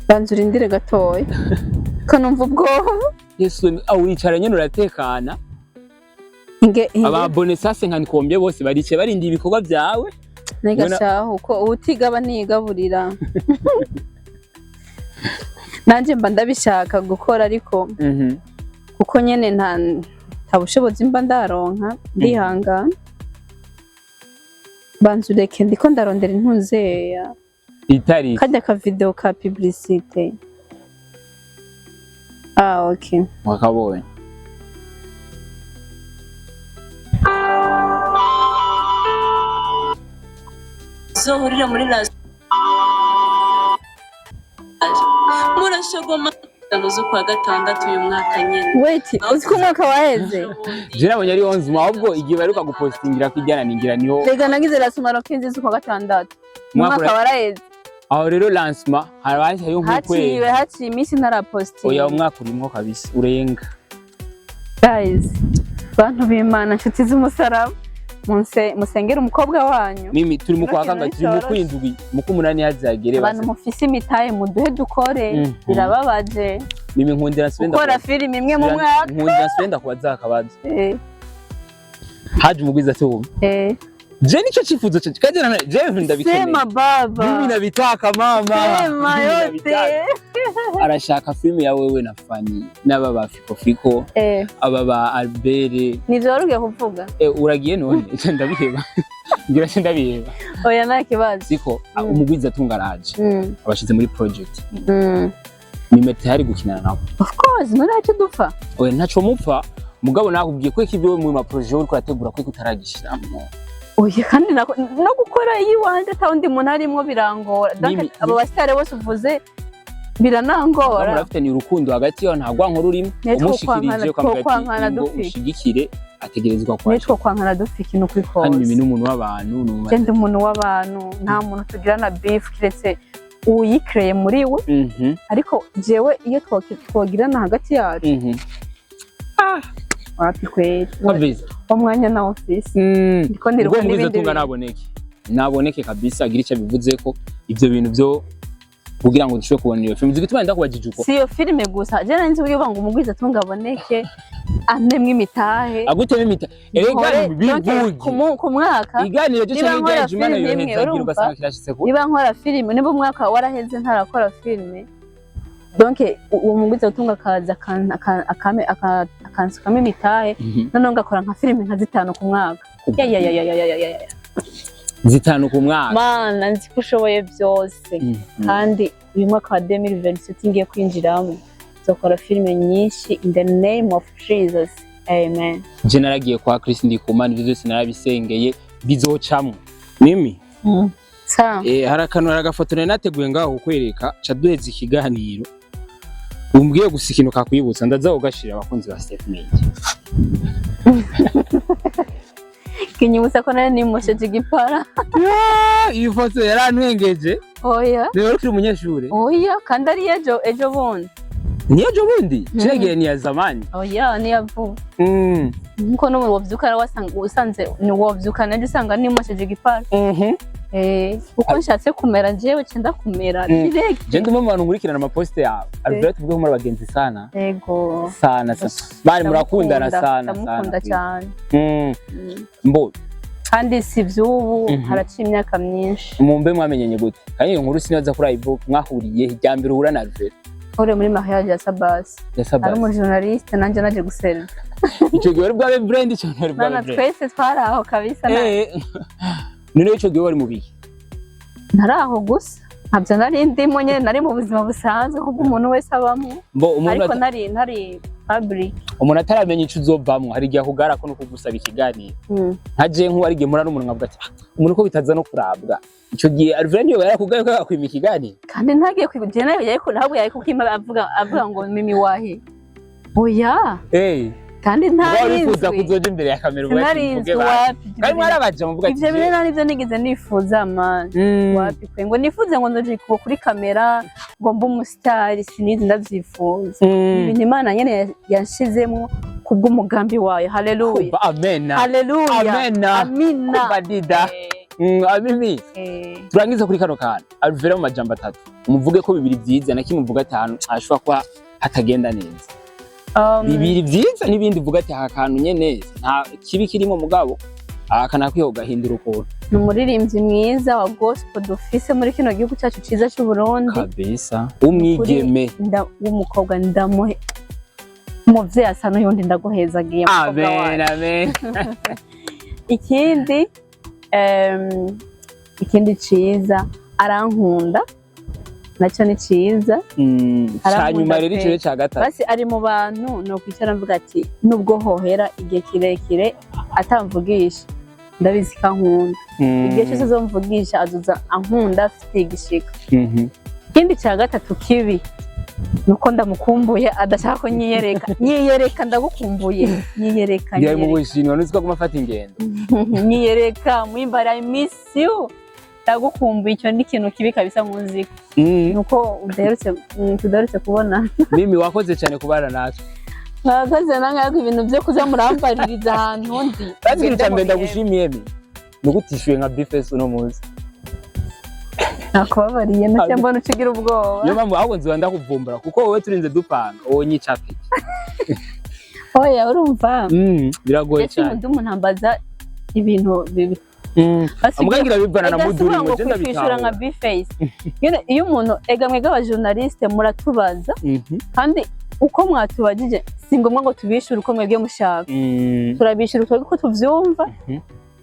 banza urindire gatoya. Ko numva ubwoba. Yesu, aho uricara nyene uratekana. Inge inge. Ababone sase nka nikombye bose baricaye barindiye ibikorwa byawe. Nega Ubona- shaho ko uwutigaba ntiyigaburira. Nanjye mba ndabishaka gukora, ariko kuko nyene nta bushobozi mba ndaronka, ndihangana. Banza ureke, ndiko ndarondera intuzeya. Itari Kajya ka video ka publicité. Ah, okay. Wakabonye. Zohurira muri la murashogoma z'ukwa gatandatu uyu mwaka nyine. Wait, uzi ko umwaka waheze? Je nabonye ari 11, ahubwo igihe baheruka gupostingira kwijyana ningira niho. Rega nagize lancement 15 z'ukwa gatandatu. Umwaka Umwaka waraheze. Aho rero lancement haba hariyo nk'ukwezi. Haciye iminsi ntarapostinga. Oya, umwaka urimwo kabisa urenga. Guys, bantu b'Imana, nshuti z'umusaraba, musengere umukobwa wanyu. Mimi, turi mu kwa Kino kangahe? Turi mu nticoroshe. kwindwi, mu k'umunani hazagere. Abantu mufise imitahe, muduhe dukore. Birababaje Mimi, nkundira nsubire gukora filime imwe mu mwaka. Nkundira nsubire ndakubaza akabazo. Haje umugwiza tunga. Je nico cifuzo canje kandi na je ndabikeneye. Sema baba. Mimi nabitaka, mama. Sema Mimi yote. nabitaka. Arashaka filime ya wewe na Fanny n'aba ba Fiko Fiko, aba ba Albert. Nivyo wari ugiye kuvuga? Uragiye none ndabiheba, ngira se ndabiheba. Oya, nta kibazo. Siko umugwiza tunga araje, abashize muri project. Mimi tayari gukinana nabo? Of course, muri ntacyo dupfa. Oya, ntaco mupfa, mugabo nakubwiye ko ibyo mu ma projet uriko urategura ko utaragishiramo. Oya, kandi no gukora iyiwanje ata wundi muntu arimwo birangora. Donc, abo basitari bose uvuze biranangora. Murafite ni urukundo hagati yaho, nta rwanko rurimo? Nitwo Umushikirije ukamubwira kwankana ati ngo dufite. ushigikire, ategerezwa Nitwo kwakira. kwankana dufite ikintu kuri Kandi Mimi kose. ni umuntu w'abantu, ni umuntu Je ndi umuntu w'abantu, nta muntu tugirana beef kiretse uyikreye muri we. Ariko jewe iyo twogirana hagati yacu, wapi kweri. Kabisa. Umwanya nawo mfise, ndiko niruka Ubwo mugwiza n'ibindi tunga bintu. naboneke, naboneke kabisa, agira icyo abivuze ko ibyo bintu byo kugira ngo dushobore kubona iyo filime zigituma ndakubajije uko. Si iyo filime gusa, je nari nzi kugira ngo umugwiza tunga aboneke, antemwe imitahe. Agutema imita erega. Donc, bivuge ku mwaka iganiro cyo niba cyangwa nkora igaje Imana filime imwe, yoheza agira urumva? ugasanga kirashitse ku Niba nkora filime, niba umwaka waraheze ntarakora filime, donc uwo mugwiza utunga akaza akansukamo imitahe, noneho ngakora nka filime nka zitanu ku mwaka. Ya, ya, ya, ya, ya, ya, ya, ya. Zitanu ku mwaka. Mana, nzi ko ushoboye byose. Kandi uyu mwaka wa 2027 ngiye kwinjiramo, nzokora filime nyinshi in the name of Jesus, amen. Je naragiye kwa Chris Ndikumana, ibyo byose narabisengeye, bizocamwo Mimi. Sa. Hari akantu, hari agafoto nari nateguye ngaho kukwereka ca duheza ikiganiro, umbwiye gusa ikintu kakwibutsa, ndaza kugashira abakunzi ba Steph Media. Kinyibutsa ko nari nimosheje igipara. Iyi foto yarantwengeje. Oya. Rero ukiri umunyeshure? Oya, kandi ari ejo ejo bundi. Niyo ejo bundi cegeye ni ya zamani. Oya, niya vuba. Nkuko n'ubu wovyuka wasanga usanze ni wovyuka naje usanga nimosheje igipara. Uko nshatse kumera jewe cenda kumera direct. Je ndumwe mu bantu nkurikirana amaposte yawe, Alfred, tuvuge ko muri abagenzi sana. Yego. Sana sana, bari murakundana sana sana. Ndamukunda cyane. Mbo Kandi si ivy'ubu, haraciye imyaka myinshi. Mumbe mwamenyanye gute? Kandi iyo nkuru sinibaza kuri iBook, mwahuriye irya mbere uhura na Alfred? Uri muri mariage ya Sabasi. Ya Ari Sabasi. umujournaliste, nanje naje guserva. Ico gihe wari bwabe brand, ico gihe wari bwabe Mana, brand. twese twari aho kabisa. None ico gihe wari mu biki? Ntari aho gusa, ntabyo nari ndimo nyene, nari mu buzima busanzwe kubwo umuntu wese abamwo. Mbo umuntu Ariko ntari public. Umuntu ataramenya ico uzovamwo, hari igihe akugara ko no kugusaba ikiganiro. Nka je nk'uwo ari igihe mpura n'umuntu nkavuga ati: "Ah, umuntu ko bitaza no kurabwa." Ico gihe Alfred niyo yarakugaye ko yakwima ikiganiro? Kandi ntagiye kwiga nayo, yari ntabwo yari kukima avuga ngo "Mimi wahe?" Oya. Kandi Uba wifuza ntarinzwi. kuzoja imbere ya kamera uvuga ati Sinarinzwi. mvuge basi. Wapi. Kandi mwarabaje muvuga ati Ivyo bintu nta nivyo nigeze nifuza, man. Wapi kwe, ngo nifuze ngo nzoje kuba kuri kamera, ngo mbe umusitari, sinizi ndavyifuza. Ibintu Imana nyene yanshizemwo kubw'umugambi wayo. Haleluya. Kuba amena. Haleluya. Amena. Amina. Kuba dida. Amimi, turangize kuri kano kantu. Alvera, mu majambo atatu umuvuge ko bibiri byiza na kimwe uvuga atanu ashobora kuba Hatagenda neza. Bibiri vyiza n'ibindi uvuga ati aha kantu nyene nta kibi kirimo, mugabo aka nakwiye ugahindura ukuntu. Ni umuririmbyi mwiza wa gospel dufise muri kino gihugu cyacu ciza c'u Burundi. Kabisa, umwigeme. W'umukobwa ndamuhe, umuvyeyi asa n'uyundi, ndaguhezagiye mukobwa Amen. wacu. Amen. Ikindi ciza, arankunda, nacyo ni ciza. Arankunda Canyuma rero pe. iciro ca gatatu. Basi ari mu bantu nokwicara mvuga ati nubwo hohera igihe kirekire atamvugisha, ndabizi ko ankunda. Igihe cyose azomvugisha azoza ankunda, afite igishika. Ikindi cya gatatu kibi nuko ndamukumbuye, adashaka ko nyiyereka. Nyiyereka, ndagukumbuye, nyiyereka. Ngira mu Nyiyereka. Bushinwa, nuzi ko aguma afata ingendo. Nyiyereka mwimbara, I miss you, ndagukumbuye. Icyo ni ikintu kibi kabisa nkuziko nuko tudaherutse kubona. Mimi, wakoze cyane kubana natwe. Mwakoze nange, ariko ibintu byo kuza murambaririza ahantu ndi. Kandi ikintu cya mbere ndagushimiye mi ni uko utishyuye nka bifesi uno munsi. Nakubabariye, nacyo mbona ucigira ubwoba. Niyo mpamvu ahubwo nziba ndakuvumbura, kuko wowe turinze dupanga wowe nyica piki. Oya, urumva, Biragoye ndetse cyane. umuntu umuntu ambaza ibintu bibi. Basi Amubwira bivana na ega si muduri ngo ngo je kwishura nka ndabitahura. Bface nyine, iyo umuntu ega mwebwe abajournaliste muratubaza, kandi uko mwatubagije si ngombwa ngo tubishure uko mwebwe mushaka. Turabishyura twebwe uko tuvyumva,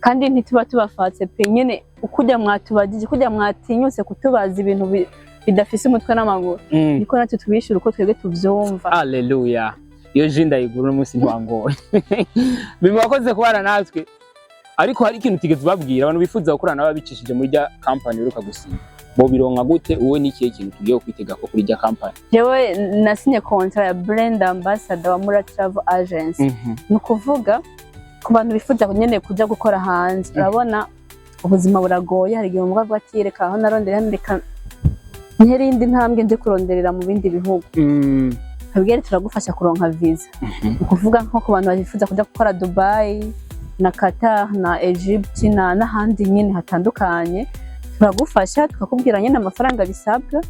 kandi ntituba tubafatse pe. Nyine ukujya mwatubagije, kujya mwatinyutse kutubaza ibintu bidafise umutwe n'amaguru, niko natwe tubishyura uko twebwe tuvyumva. Haleluya, iyo ji ndayigura uno munsi, ntiwangoye. Mimi, wakoze kubana natwe, ariko hari ikintu utigeze ubabwira abantu bifuza gukorana nabo bicishije muri rya company uheruka gusinya. Bo bironka gute? Wowe ni ikihe kintu tugiye kwitega ko kuri rya company? Jewe nasinye contrat ya brand ambassador wa Mura Travel Agency. Ni ukuvuga ku bantu bifuza nyine kuja gukora hanze. Urabona ubuzima buragoye, hari igihe umugabo avuga ati reka aho narondera hano, reka ntere iyindi ntambwe nje kuronderera mu bindi bihugu. Twebwe turagufasha kuronka visa. Ni ukuvuga nko ku bantu bifuza kuja gukora Dubai na Qatar na Egypt na n'ahandi nyine hatandukanye, turagufasha tukakubwira nyine amafaranga bisabwa,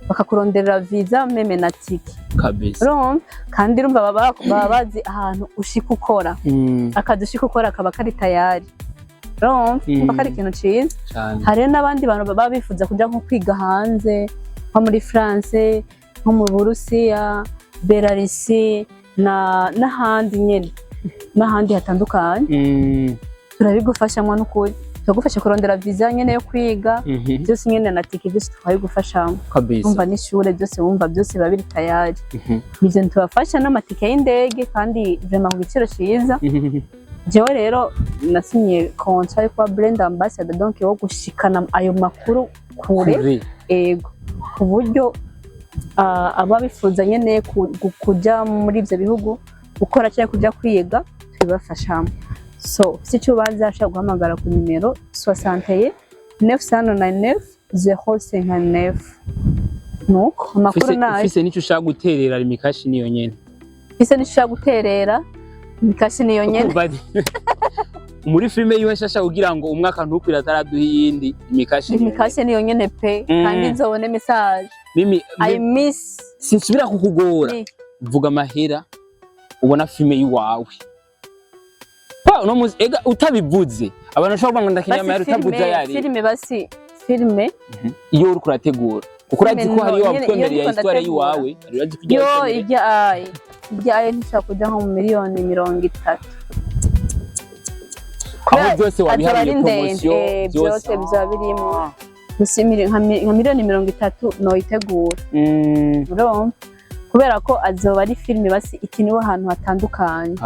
bakakuronderera visa même na tike. Urumva, kandi urumva baba bazi ahantu ushika ukora, akazi ushika ukora kaba kari tayari. Urumva, urumva ko ari ikintu ciza. Cyane. Hari n'abandi bantu baba bifuza kuja nko kwiga hanze, nko muri France, nko mu Burusiya, Belarus na n'ahandi nyene, n'ahandi hatandukanye, turabigufashamwo n'ukuri. Turagufasha kurondera visa nyene yo kwiga, byose nyene na tike, byose tukabigufashamwo. Wumva n'ishure byose, wumva byose biba biri tayari. Ivyo tubafasha n'amatike y'indege, kandi vraiment ku giciro ciza. Jewe rero nasinye contrat yo kuba brand ambassador, donc wo gushikana ayo makuru kure. Kure. Ego, ku buryo aba bifuza nyene kuja muri ivyo bihugu gukora cyangwa kuja kwiga, tubibafashamo. So si icyo ubaza, ashobora guhamagara ku nimero 61 999 059. Nuko amakuru nayo. Ufise n'icyo ushaka guterera, imikashi niyo nyene. Ufise n'icyo ushaka guterera, imikashi niyo nyene. Kumva muri filime yiwe nshasha, kugira ngo umwaka ntukwire ataraduha iyindi, imikashi niyo nyene. Imikashi niyo nyene pe. Kandi nzobone message. Mimi, I miss sinsubira kukugora. Me. Vuga amahera ubona filime yiwawe. Kwa uno munsi ega utabivuze, abantu bashobora kuvuga ngo ndakeneye Basi amahera utavuze filime ayari. Filime, basi filime. Iyo uriko urategura, kuko urazi ko Filime hariyo nyene, iyo watwemereye ndiko histoire ndategura. yiwawe, urazi ko ujya Yo watwemereye. Ijya ayi ntishobora kuja nko mu 30 miliyoni. Aho byose Azoba ari wabiharuye, ndende, promotion byose bizaba birimo. Gusa nka 30 miliyoni noyitegura. Urumva, kubera ko azoba ari filime basi ikiniwe ahantu hatandukanye.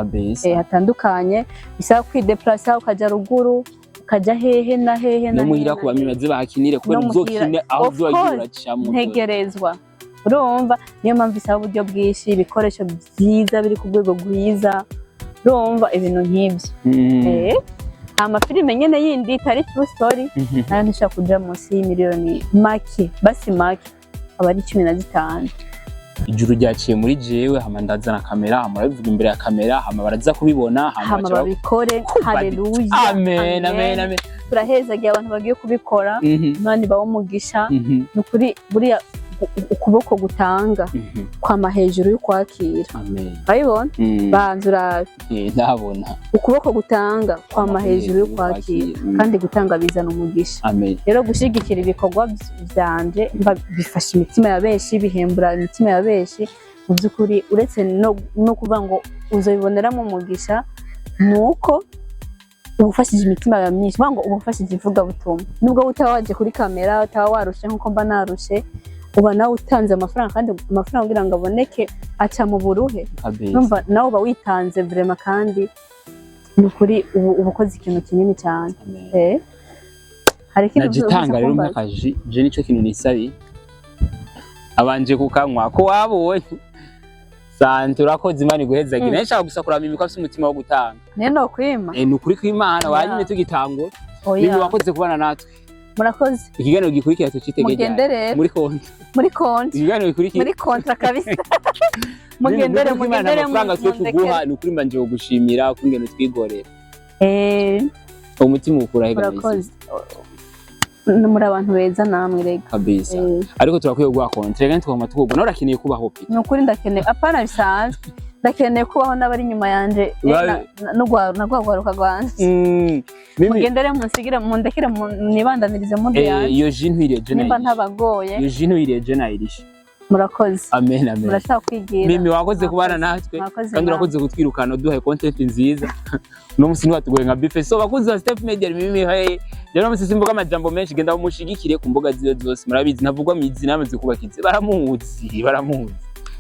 Hatandukanye, bisaba kwideplasa, ukaja ruguru, ukaja hehe na hehe na No muhira hehe ku na hehe. bamimaze bahakinire, kubera No muhira. uzokine aho Of uzoba course. uracamo. Ntegerezwa. Urumva, niyo mpamvu isaba uburyo bwinshi, ibikoresho byiza biri ku rwego rwiza, urumva, ibintu nk'ibyo. Amafilime nyene yindi itari true story, nayo ntishobora kuja munsi y'imiliyoni make, basi make aba ari 15. Ijuru ryaciye muri jewe, hama ndazana kamera, hama urabivuga imbere ya kamera, hama baraza kubibona, hama hama baca babikore. Haleluya. Amen, amen, amen. Turahezagiye abantu bagiye kubikora. Imana ibahe umugisha. Ni ukuri buriya. Ukuboko gutanga kwama hejuru y'ukwakira. Amen. Urabibona? Banza urabe. Ndabona. Ukuboko gutanga kwama hejuru y'ukwakira, kandi gutanga bizana umugisha. Amen. Rero gushyigikira ibikorwa vyanje bifasha imitima ya benshi, bihembura imitima ya benshi. Mu by'ukuri, uretse no kuvuga ngo uzobiboneramo umugisha, ni uko uba ufashije imitima ya myinshi. Kuvuga ngo uba ufashije ivugabutumwa, nubwo utaba waje kuri kamera, utaba warushe nk'uko mba narushe, uba nawe utanze amafaranga, kandi amafaranga kugira ngo aboneke aca mu buruhe. Numva nawe uba witanze vraiment, kandi ni ukuri uba ukoze ikintu kinini cyane. Amen. Hari ikindi Najitanga uza rero kumbaza? Nk'akaji je nico kintu nisabi abanje kukanywa ko wabonye. Sante, urakoze, Imana iguhezagira. Nashaka gusa kuraba Mimi ko afise umutima wo gutanga. Niyo nokwima. Ni ukuri kw'Imana. Oya. Wanyine tugitangura. Oya. Mimi, wakoze kubana natwe. Murakoze. Ikiganiro gikurikira tucitege. Mugende rero. Muri konti. Muri konti. Ikiganiro gikurikira. Muri kontra kabisa. Mugendere, mugendere. Amafaranga twe tuguha, ni ukuri mbanje kugushimira kungene twigorera. Umutima ukura he? Murakoze. Muri abantu beza namwe rega. Kabisa. Ariko turakwiye guha konti rega, ntitwaguma tukugwa nawe. Urakeneye kubaho pe. Ni ukuri ndakeneye, apana bisanzwe, ndakeneye kubaho n'abari inyuma yanje, na rwa rwaruka rwanje. Mimi. Mugendere, munsigire, mundekere, nibandanirize muri yanje. Iyo jus ntwiriye je Nimba nayirishe. ntabagoye. Iyo jus ntwiriye je nayirishe. Murakoze. Amen, amen. Murashaka kwigira. Mimi, wakoze kubana natwe. Mwakoze Kandi namwe. urakoze kutwirukana uduhaye content nziza. Uno musi ntiwatugoye nka bife. So bakuzi ba Step Media, Mimi, hey, rero musi simvuga amajambo menshi. Genda mumushigikire ku mbuga ziwe zose. Murabizi, ntavugwa mu izina, yamaze kubaka izi, baramuzi, baramuzi.